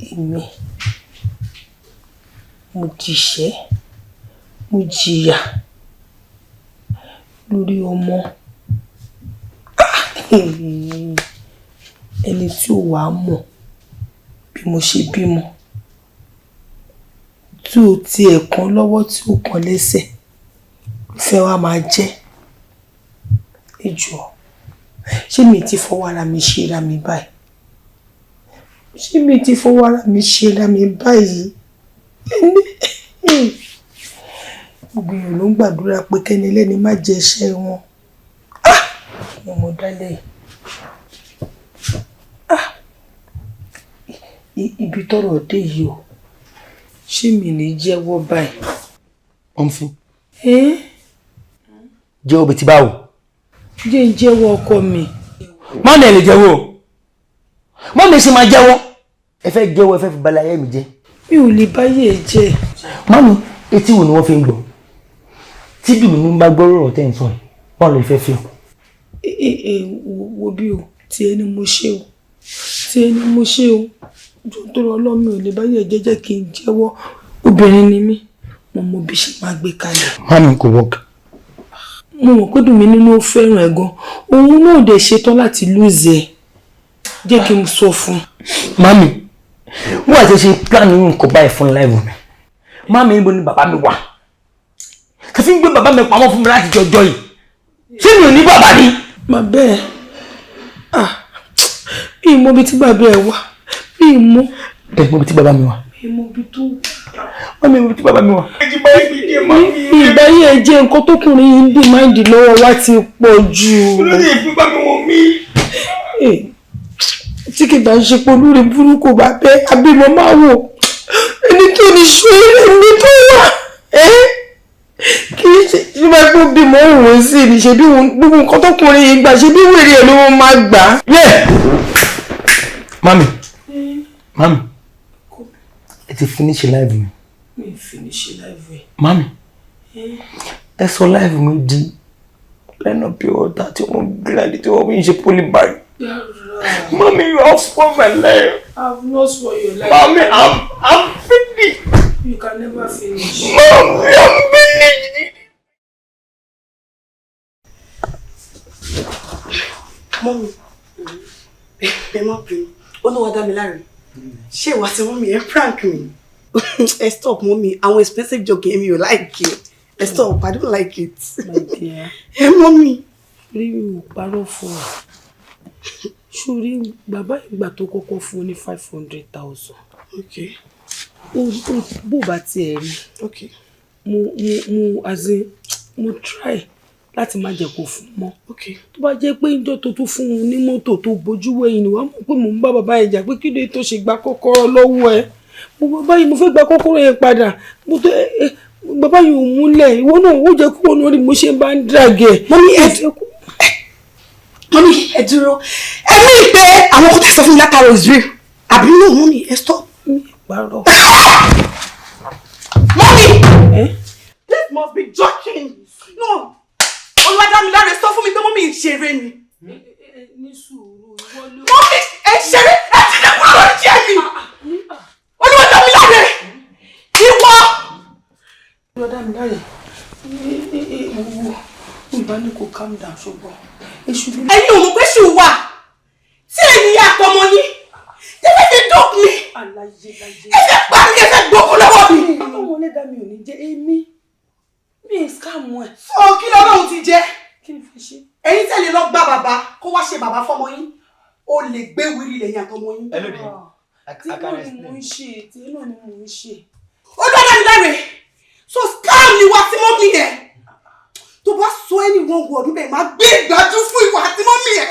Èmi, mo jìṣẹ́, mo jìyà lórí ọmọ. Ah! Ẹni tí ò wá mọ̀ bí mo ṣe bímọ, tí ò tiẹ̀ kan lọ́wọ́, tí ò kan lẹ́sẹ̀, fẹ́ wá máa jẹ́. Ẹ jọ̀ọ́, ṣé mi ti fọwọ́ ara mi ṣera mi báyìí? Ṣé mi ti fọwọ́ ara mi ṣera mi báyìí? Gbogbo èèyàn ló ń gbàdúrà pé kẹ́ni ẹlẹ́ni má jẹ iṣẹ́ wọn. Ah! Ni mo dálẹ̀ yìí. Ah! Ibi tọ́rọ̀ dé yìí o, ṣé mi ní jẹ́wọ́ báyìí? Ọ̀nfin. Ẹ́? Jẹ́wọ́ bíi ti báwo? Jẹ́ ń jẹ́wọ́ ọkọ mi. Mummy, ẹ lè jẹ́wọ́ o. Mummy ṣe máa jẹ́wọ́. Ẹ fẹ́ jẹ́wọ́, ẹ fẹ́ fi balẹ̀ ayé mi jẹ́. Mi ò lè báyé ẹ jẹ́. Mummy, etí wo ni wọ́n fi ń gbọ́? Tí dùnú bá gbọ́ ọ̀rọ̀ tẹ́ ń sọ yìí, báwo lè fẹ́ fi hàn? Ẹ ẹ, wo bí o, tí ẹni mo ṣe o, tí ẹni mo ṣe o, jọ tó rọ ọlọ́mi ò lè báyé ẹ jẹ́, jẹ́ kí n jẹ́wọ́. Obìnrin ni mí, mo mọ bí ṣe máa gbé kalẹ̀. Mummy, kò work. Mo mọ̀ pé dùn mí nínú, ó fẹ́ràn ẹ̀ gan, òun náà dẹ̀ ṣetán láti lose ẹ̀. Jẹ́ kí n sọ fún un. Mummy, wọ́n àti ṣe plan nǹkan báyìí fún life mi. Mummy, níbo ni bàbá mi wà? Kí fi ń gbé bàbá mi pamọ́ fún mi láti jọjọ́ yìí? Ṣé mi ò ní bàbá ni? Bàbá ẹ̀, ah, mi ì mọ ibi tí bàbá ẹ̀ wà, mi ì mọ. Ẹ mọ ibi tí bàbá mi wà. Mi ì mọ ibi tó Mummy, ibi tí bàbá mi wà. Ìbáyé ẹ jẹ́, nǹkan tókùnrin yìí ń dì máa ń dì lọ́wọ́ wa ti pọ̀ jù. Olórí ìfúnpá mi wọ̀n mí. Tí kì bá ń ṣe pé olórí burúkú bá bẹ́ abímọ máa wò ẹni tó ní ṣú ẹni tó wà kì í ṣe tí wọ́n gbọ́ bímọ òun sí ni ṣe bí gbogbo nǹkan tókùnrin yìí gbà, ṣe bí wèrè ẹ̀ ló máa gbà. Mummy, mummy, ẹ ti finish life mi. Mi finish life ẹ. Mummy, ẹ sọ life mi di lẹ́nà pure water tí wọ́n gíláàdì tí wọ́n fi ń ṣe polybag. Mummy, you have spoiled my life. I've not spoiled your life. Mummy, I'm finished. You can never finish. Mummy, I'm finished. Mummy, ẹ má bínú. Olúwa dá mi láre. Ṣé ìwà tí mummy ẹ prank mi? Ẹ stop, mummy, àwọn expensive joke yẹn, mi ò like it. Ẹ stop, I don't like it. My dear. Ẹ mummy. Rí, mi ò parọ́ fún ọ. Sórí bàbá, ìgbà tó kọ́kọ́ fún ní 500,000. Okay. Ó bó bá tiẹ̀ rí. Okay. Mo as in, mo try láti má jẹ́ kó fún mọ́. Okay. Tó bá jẹ́ pé ìjọ́ tó tún fún un ní mọ́tò tó bójú wẹ̀yìn ni, wàá mọ̀ pé mò ń bá bàbá yẹn jà pé kí ló tó ṣe gba kọ́kọ́rọ́ lọ́wọ́ ẹ̀. Mo bàbá yìí, mo fẹ́ gba kọ́kọ́rọ́ yẹn padà. Mo tó ẹ bàbá yìí ò múlẹ̀. Ìwọ náà ó jẹ́ kó wọn rí mo ṣe bá ń drag ẹ̀. Mummy, ẹ dúró. Ẹ ní pé àwọn kò tẹ̀ sọ fún mi látara is real. Àbí no, mummy, ẹ stop. Mi ò parọ́. Mummy! This must be joking. No. Olúwadámiláre, sọ fún mi pé mummy ń ṣeré ni. Ní sùúrù, ìwọ ló. Mummy, ẹ ṣeré, ẹ ti dẹ́ kúrò lórí jẹ́ mi. Olúwadámiláre, ìwọ. Olúwadámiláre, wo ìbá ní kò calm down, ṣùgbọ́n èṣù ló. Ẹ̀yin ò mọ̀ pé ṣù wà tí ènìyàn àtọmọ yín tẹ́lẹ̀ fi dùn mí. Ẹ fẹ́ pa mí, ẹ fẹ́ gbókun lọ́wọ́ mi. Ọmọ ẹlẹ́dàá mi ò ní jẹ́ èmi. Mi ì scam ẹ̀. Sọ kí lọ́lọ́run ti jẹ́. Kí ni fẹ́ ṣe? Ẹ̀yin tẹ̀lé lọ gbá bàbá kó wá ṣe bàbá fọ́mọ yín. Ó lè gbé wíri lẹ́yìn àtọmọ yín. Hello there. Tí náà ni mò ń ṣe, tí náà ni mò ń ṣe. Olúwadámiláre, so scam ni wá tí mọ́ mi yẹn. Tó bá sọ ẹni wọn wọ ọdún bẹ́ẹ̀, máa gbé ìgbájú fún ìwà àti mọ́ mi yẹn.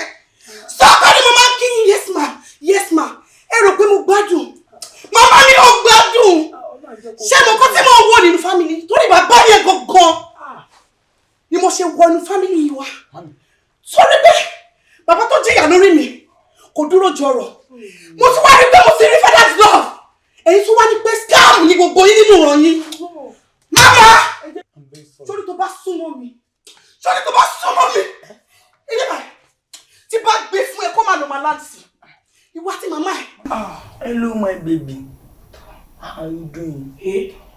Sọ pé ni mo máa ń kí yín, yes ma, yes ma. Ẹ rò pé mo gbádùn. Màmá mi ò gbádùn. Ṣé mo kọ́ tí mo wọ nínú family? Torí bàbá yẹn gangan ni mo ṣe wọnú family yìí wá. Sórí pé bàbá tó jìyà lórí mi kò dúró jọrọ̀. Mo tún wá rí pé mo ti rí father's love. Èyí tún wá ní pé scam ni gbogbo yín nínú ìran yín. Màmá! Sórí tó bá súnmọ́ mi. Sórí tó bá súnmọ́ mi. Ilé báyìí tí bá gbé fún ẹ kó máa lọ máa láǹtì. Ìwà tí màmá ẹ̀. Hello, my baby. How you doing?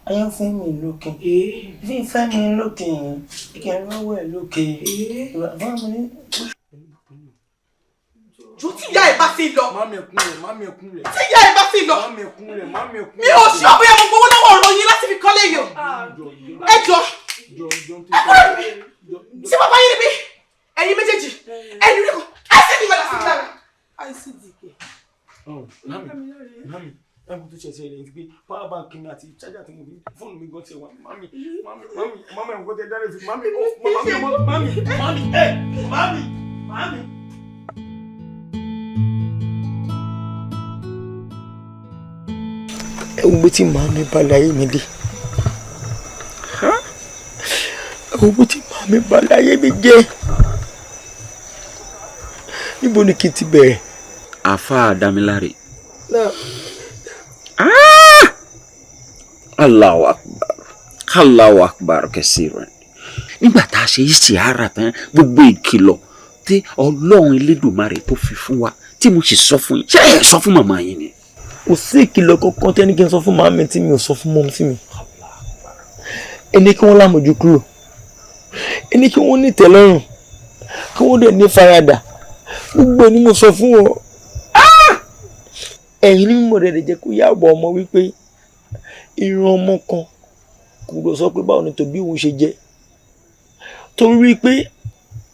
Ayọ̀ fẹ́ mi lókè. Fífẹ́ mi lókè. Kí n lọ́wọ́ ẹ̀ lókè. Bàbá mi ní. Jù tí ìyá ẹ̀ bá ti lọ. Mummy, ẹ kúnlẹ̀, mummy, ẹ kúnlẹ̀. Tí ìyá ẹ̀ bá ti lọ. Mummy, ẹ kúnlẹ̀, mummy, ẹ kúnlẹ̀. Mi ò ṣe ọ̀bẹ mo gbowó lọ́wọ́ ọ̀rọ̀ yín láti fi kọ́lé yìí o. Ẹ jọ. Ẹ kúrò níbí. Ṣé bàbá yín níbí? Ẹ̀yin méjèèjì. Ẹ̀yin rí kọ. ICD padà sí lára. ICD kẹ̀. Mummy, mummy, ẹ̀mú tó ṣẹ̀ṣẹ̀ rẹ̀ ti pé power bank mi àti charger tí mo fi fóònù mi gan ti wà. Mummy, mummy, mummy, mummy, ẹ̀mú kò tẹ dáre sí. Mummy, mummy, mummy, mummy, ẹ̀, mummy, mummy. Ẹ wo bí tí màámi balẹ̀ ayé mi dé. Ẹ wo bí tí màámi balẹ̀ ayé mi jẹ́. Níbo Níbo ni kí n ti bẹ̀rẹ̀? Àáfàá Dámiláre. Allahu akbar, Allahu akbar kẹsìrán. Nígbà tá a ṣe istikhara tán, gbogbo ìkìlọ̀ tí Ọlọ́run Elédùmarè tó fi fún wa tí mo sì sọ fún yín, ṣé ẹ sọ fún màmá yín ni? Kò sí ìkìlọ̀ kankan tẹ́ni kí n sọ fún màmí tí mi ò sọ fún mọ́mísí mi. Ẹni kí wọ́n lámójú kúrò, ẹni kí wọ́n ní ìtẹ́lọ́rùn, kí wọ́n dẹ̀ ní faradà, gbogbo ẹni mo sọ fún wọn. Ẹ̀yin ní mímọ̀ rẹ̀ jẹ́ kó yàbọ̀ ọmọ wípé irun ọmọ kan kò lọ sọ pé báwo ni tòbí òun ṣe jẹ́, torí wípé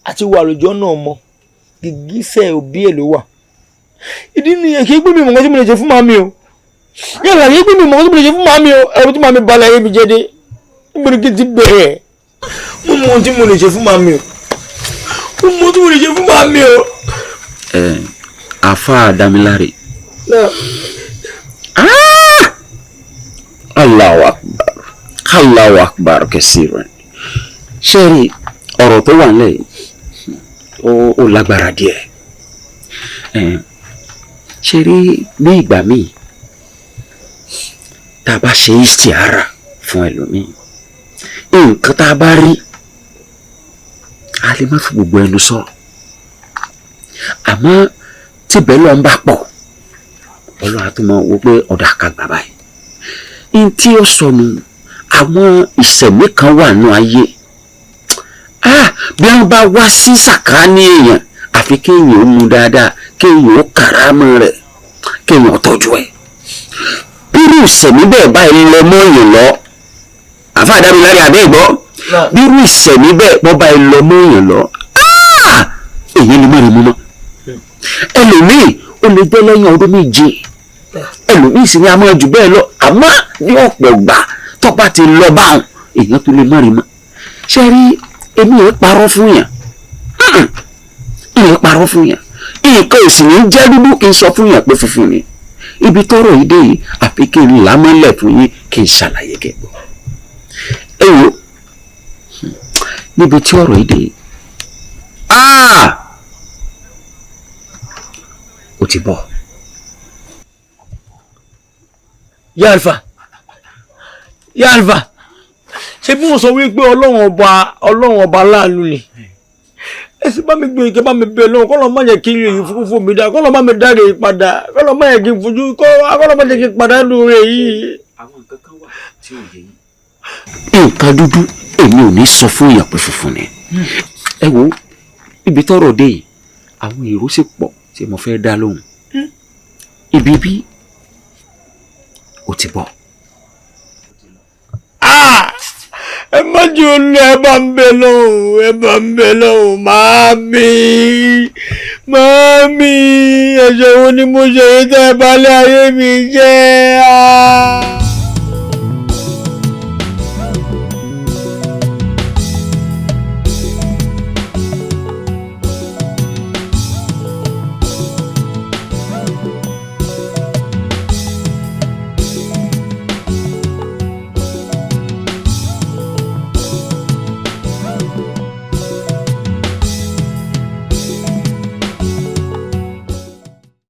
àti wà lójọ́ náà mọ gìgísẹ̀ òbí ẹ̀ ló wà. Ìdí nìyẹn kí gbé mi mọ̀ nǹkan tí mo lè ṣe fún màmí o, yàrá kí gbé mi mọ̀ nǹkan tí mo lè ṣe fún màmí o, ẹ̀rù tí màmí balẹ̀ ayé mi jẹ́ dé, níbo ni kí n ti bẹ̀rẹ̀? Mo mọ ohun tí mo lè ṣe fún màmí o, mo mọ ohun tí mo lè ṣe fún màmí o. Ẹ Àáfàá Dámiláre. Allahu akbar, Allahu akbar kẹsìrán. Ṣé rí ọ̀rọ̀ tó wà nílẹ̀ yìí, ó lágbára díẹ̀. Ṣé rí ní ìgbà míì tá a bá ṣe istikhara fún ẹlòmíì, nǹkan tá a bá rí a lè má fi gbogbo ẹnu sọ, àmọ́ tí bẹ́ẹ̀ lọ́n bá pọ̀, Ọlọ́run á tún máa wò pé ọ̀dà kan gbà báyìí. N tí ó sọnù, àwọn ìṣẹ̀mí kan wà nù ayé, bí wọ́n bá wá sí sàkáání èèyàn, àfi kéèyàn ó mu dáadáa, kéèyàn ó kàrámọ́ rẹ̀, kéèyàn ó tọ́jú ẹ̀. Bírú ìṣẹ̀mí bẹ́ẹ̀ báyìí lọ mọ́ èèyàn lọ, Àáfàá Dámiláre àbẹ́ ìgbọ́, bírú ìṣẹ̀mí bẹ́ẹ̀ bọ́ báyìí lọ mọ́ èèyàn lọ, èyí ni mọ́ ni mú mọ́. Ẹlòmíì ó lè jẹ́ lẹ́yìn ọdún 7, ẹlòmíì sì ni a máa jù bẹ́ẹ̀ lọ, àmọ́ ní ọ̀pọ̀ ìgbà tó bá ti lọ báwọn èèyàn tó lè má rí mọ́. Ṣé rí, èmi ò parọ́ fún yàn, ìyẹn parọ́ fún yàn, nǹkan ò sì ní jẹ́ dúdú kí n sọ fún yàn pé funfun ni. Ibi tọ́rọ̀ yìí dé yìí, àfi kí n là mọ́lẹ̀ fún yín, kí n ṣàlàyé kẹ́gbọ́. Ẹ wo níbi tí ọ̀rọ̀ yìí dé yìí, ó ti bọ̀. Ya Alfa, Ya Alfa, ṣé bí wọ́n sọ wípé Ọlọ́run ọba láàánú ni? Ẹ sì bá mi gbé ike, bá mi bẹ lọ́wọ́, kọ́lọ́ má jẹ́ kí n yìí fún mi dá, kọ́lọ́ má mi dáre padà, kọ́lọ́ má jẹ́ kí n fojú, kọ́lọ́ má jẹ́ kí n padà nù rẹ̀ yìí. Àwọn nǹkan kan wà tí ò yé yín. Nǹkan dúdú èmi ò ní sọ fún èèyàn pé funfun ni. Ẹ wo ibi tọ́rọ̀ dé yìí, àwọn èrò sì pọ̀ tí mo fẹ́ dá lóhùn. Ibi bí ó ti bọ̀. Ẹ má jẹ́ olú, ẹ bá ń bẹ lọ́hùn, ẹ bá ń bẹ lọ́hùn, màámi, màámi, ẹ̀ṣẹ̀ wo ni mo ṣe yìí tẹ́ ẹ balẹ̀ ayé mi jẹ́?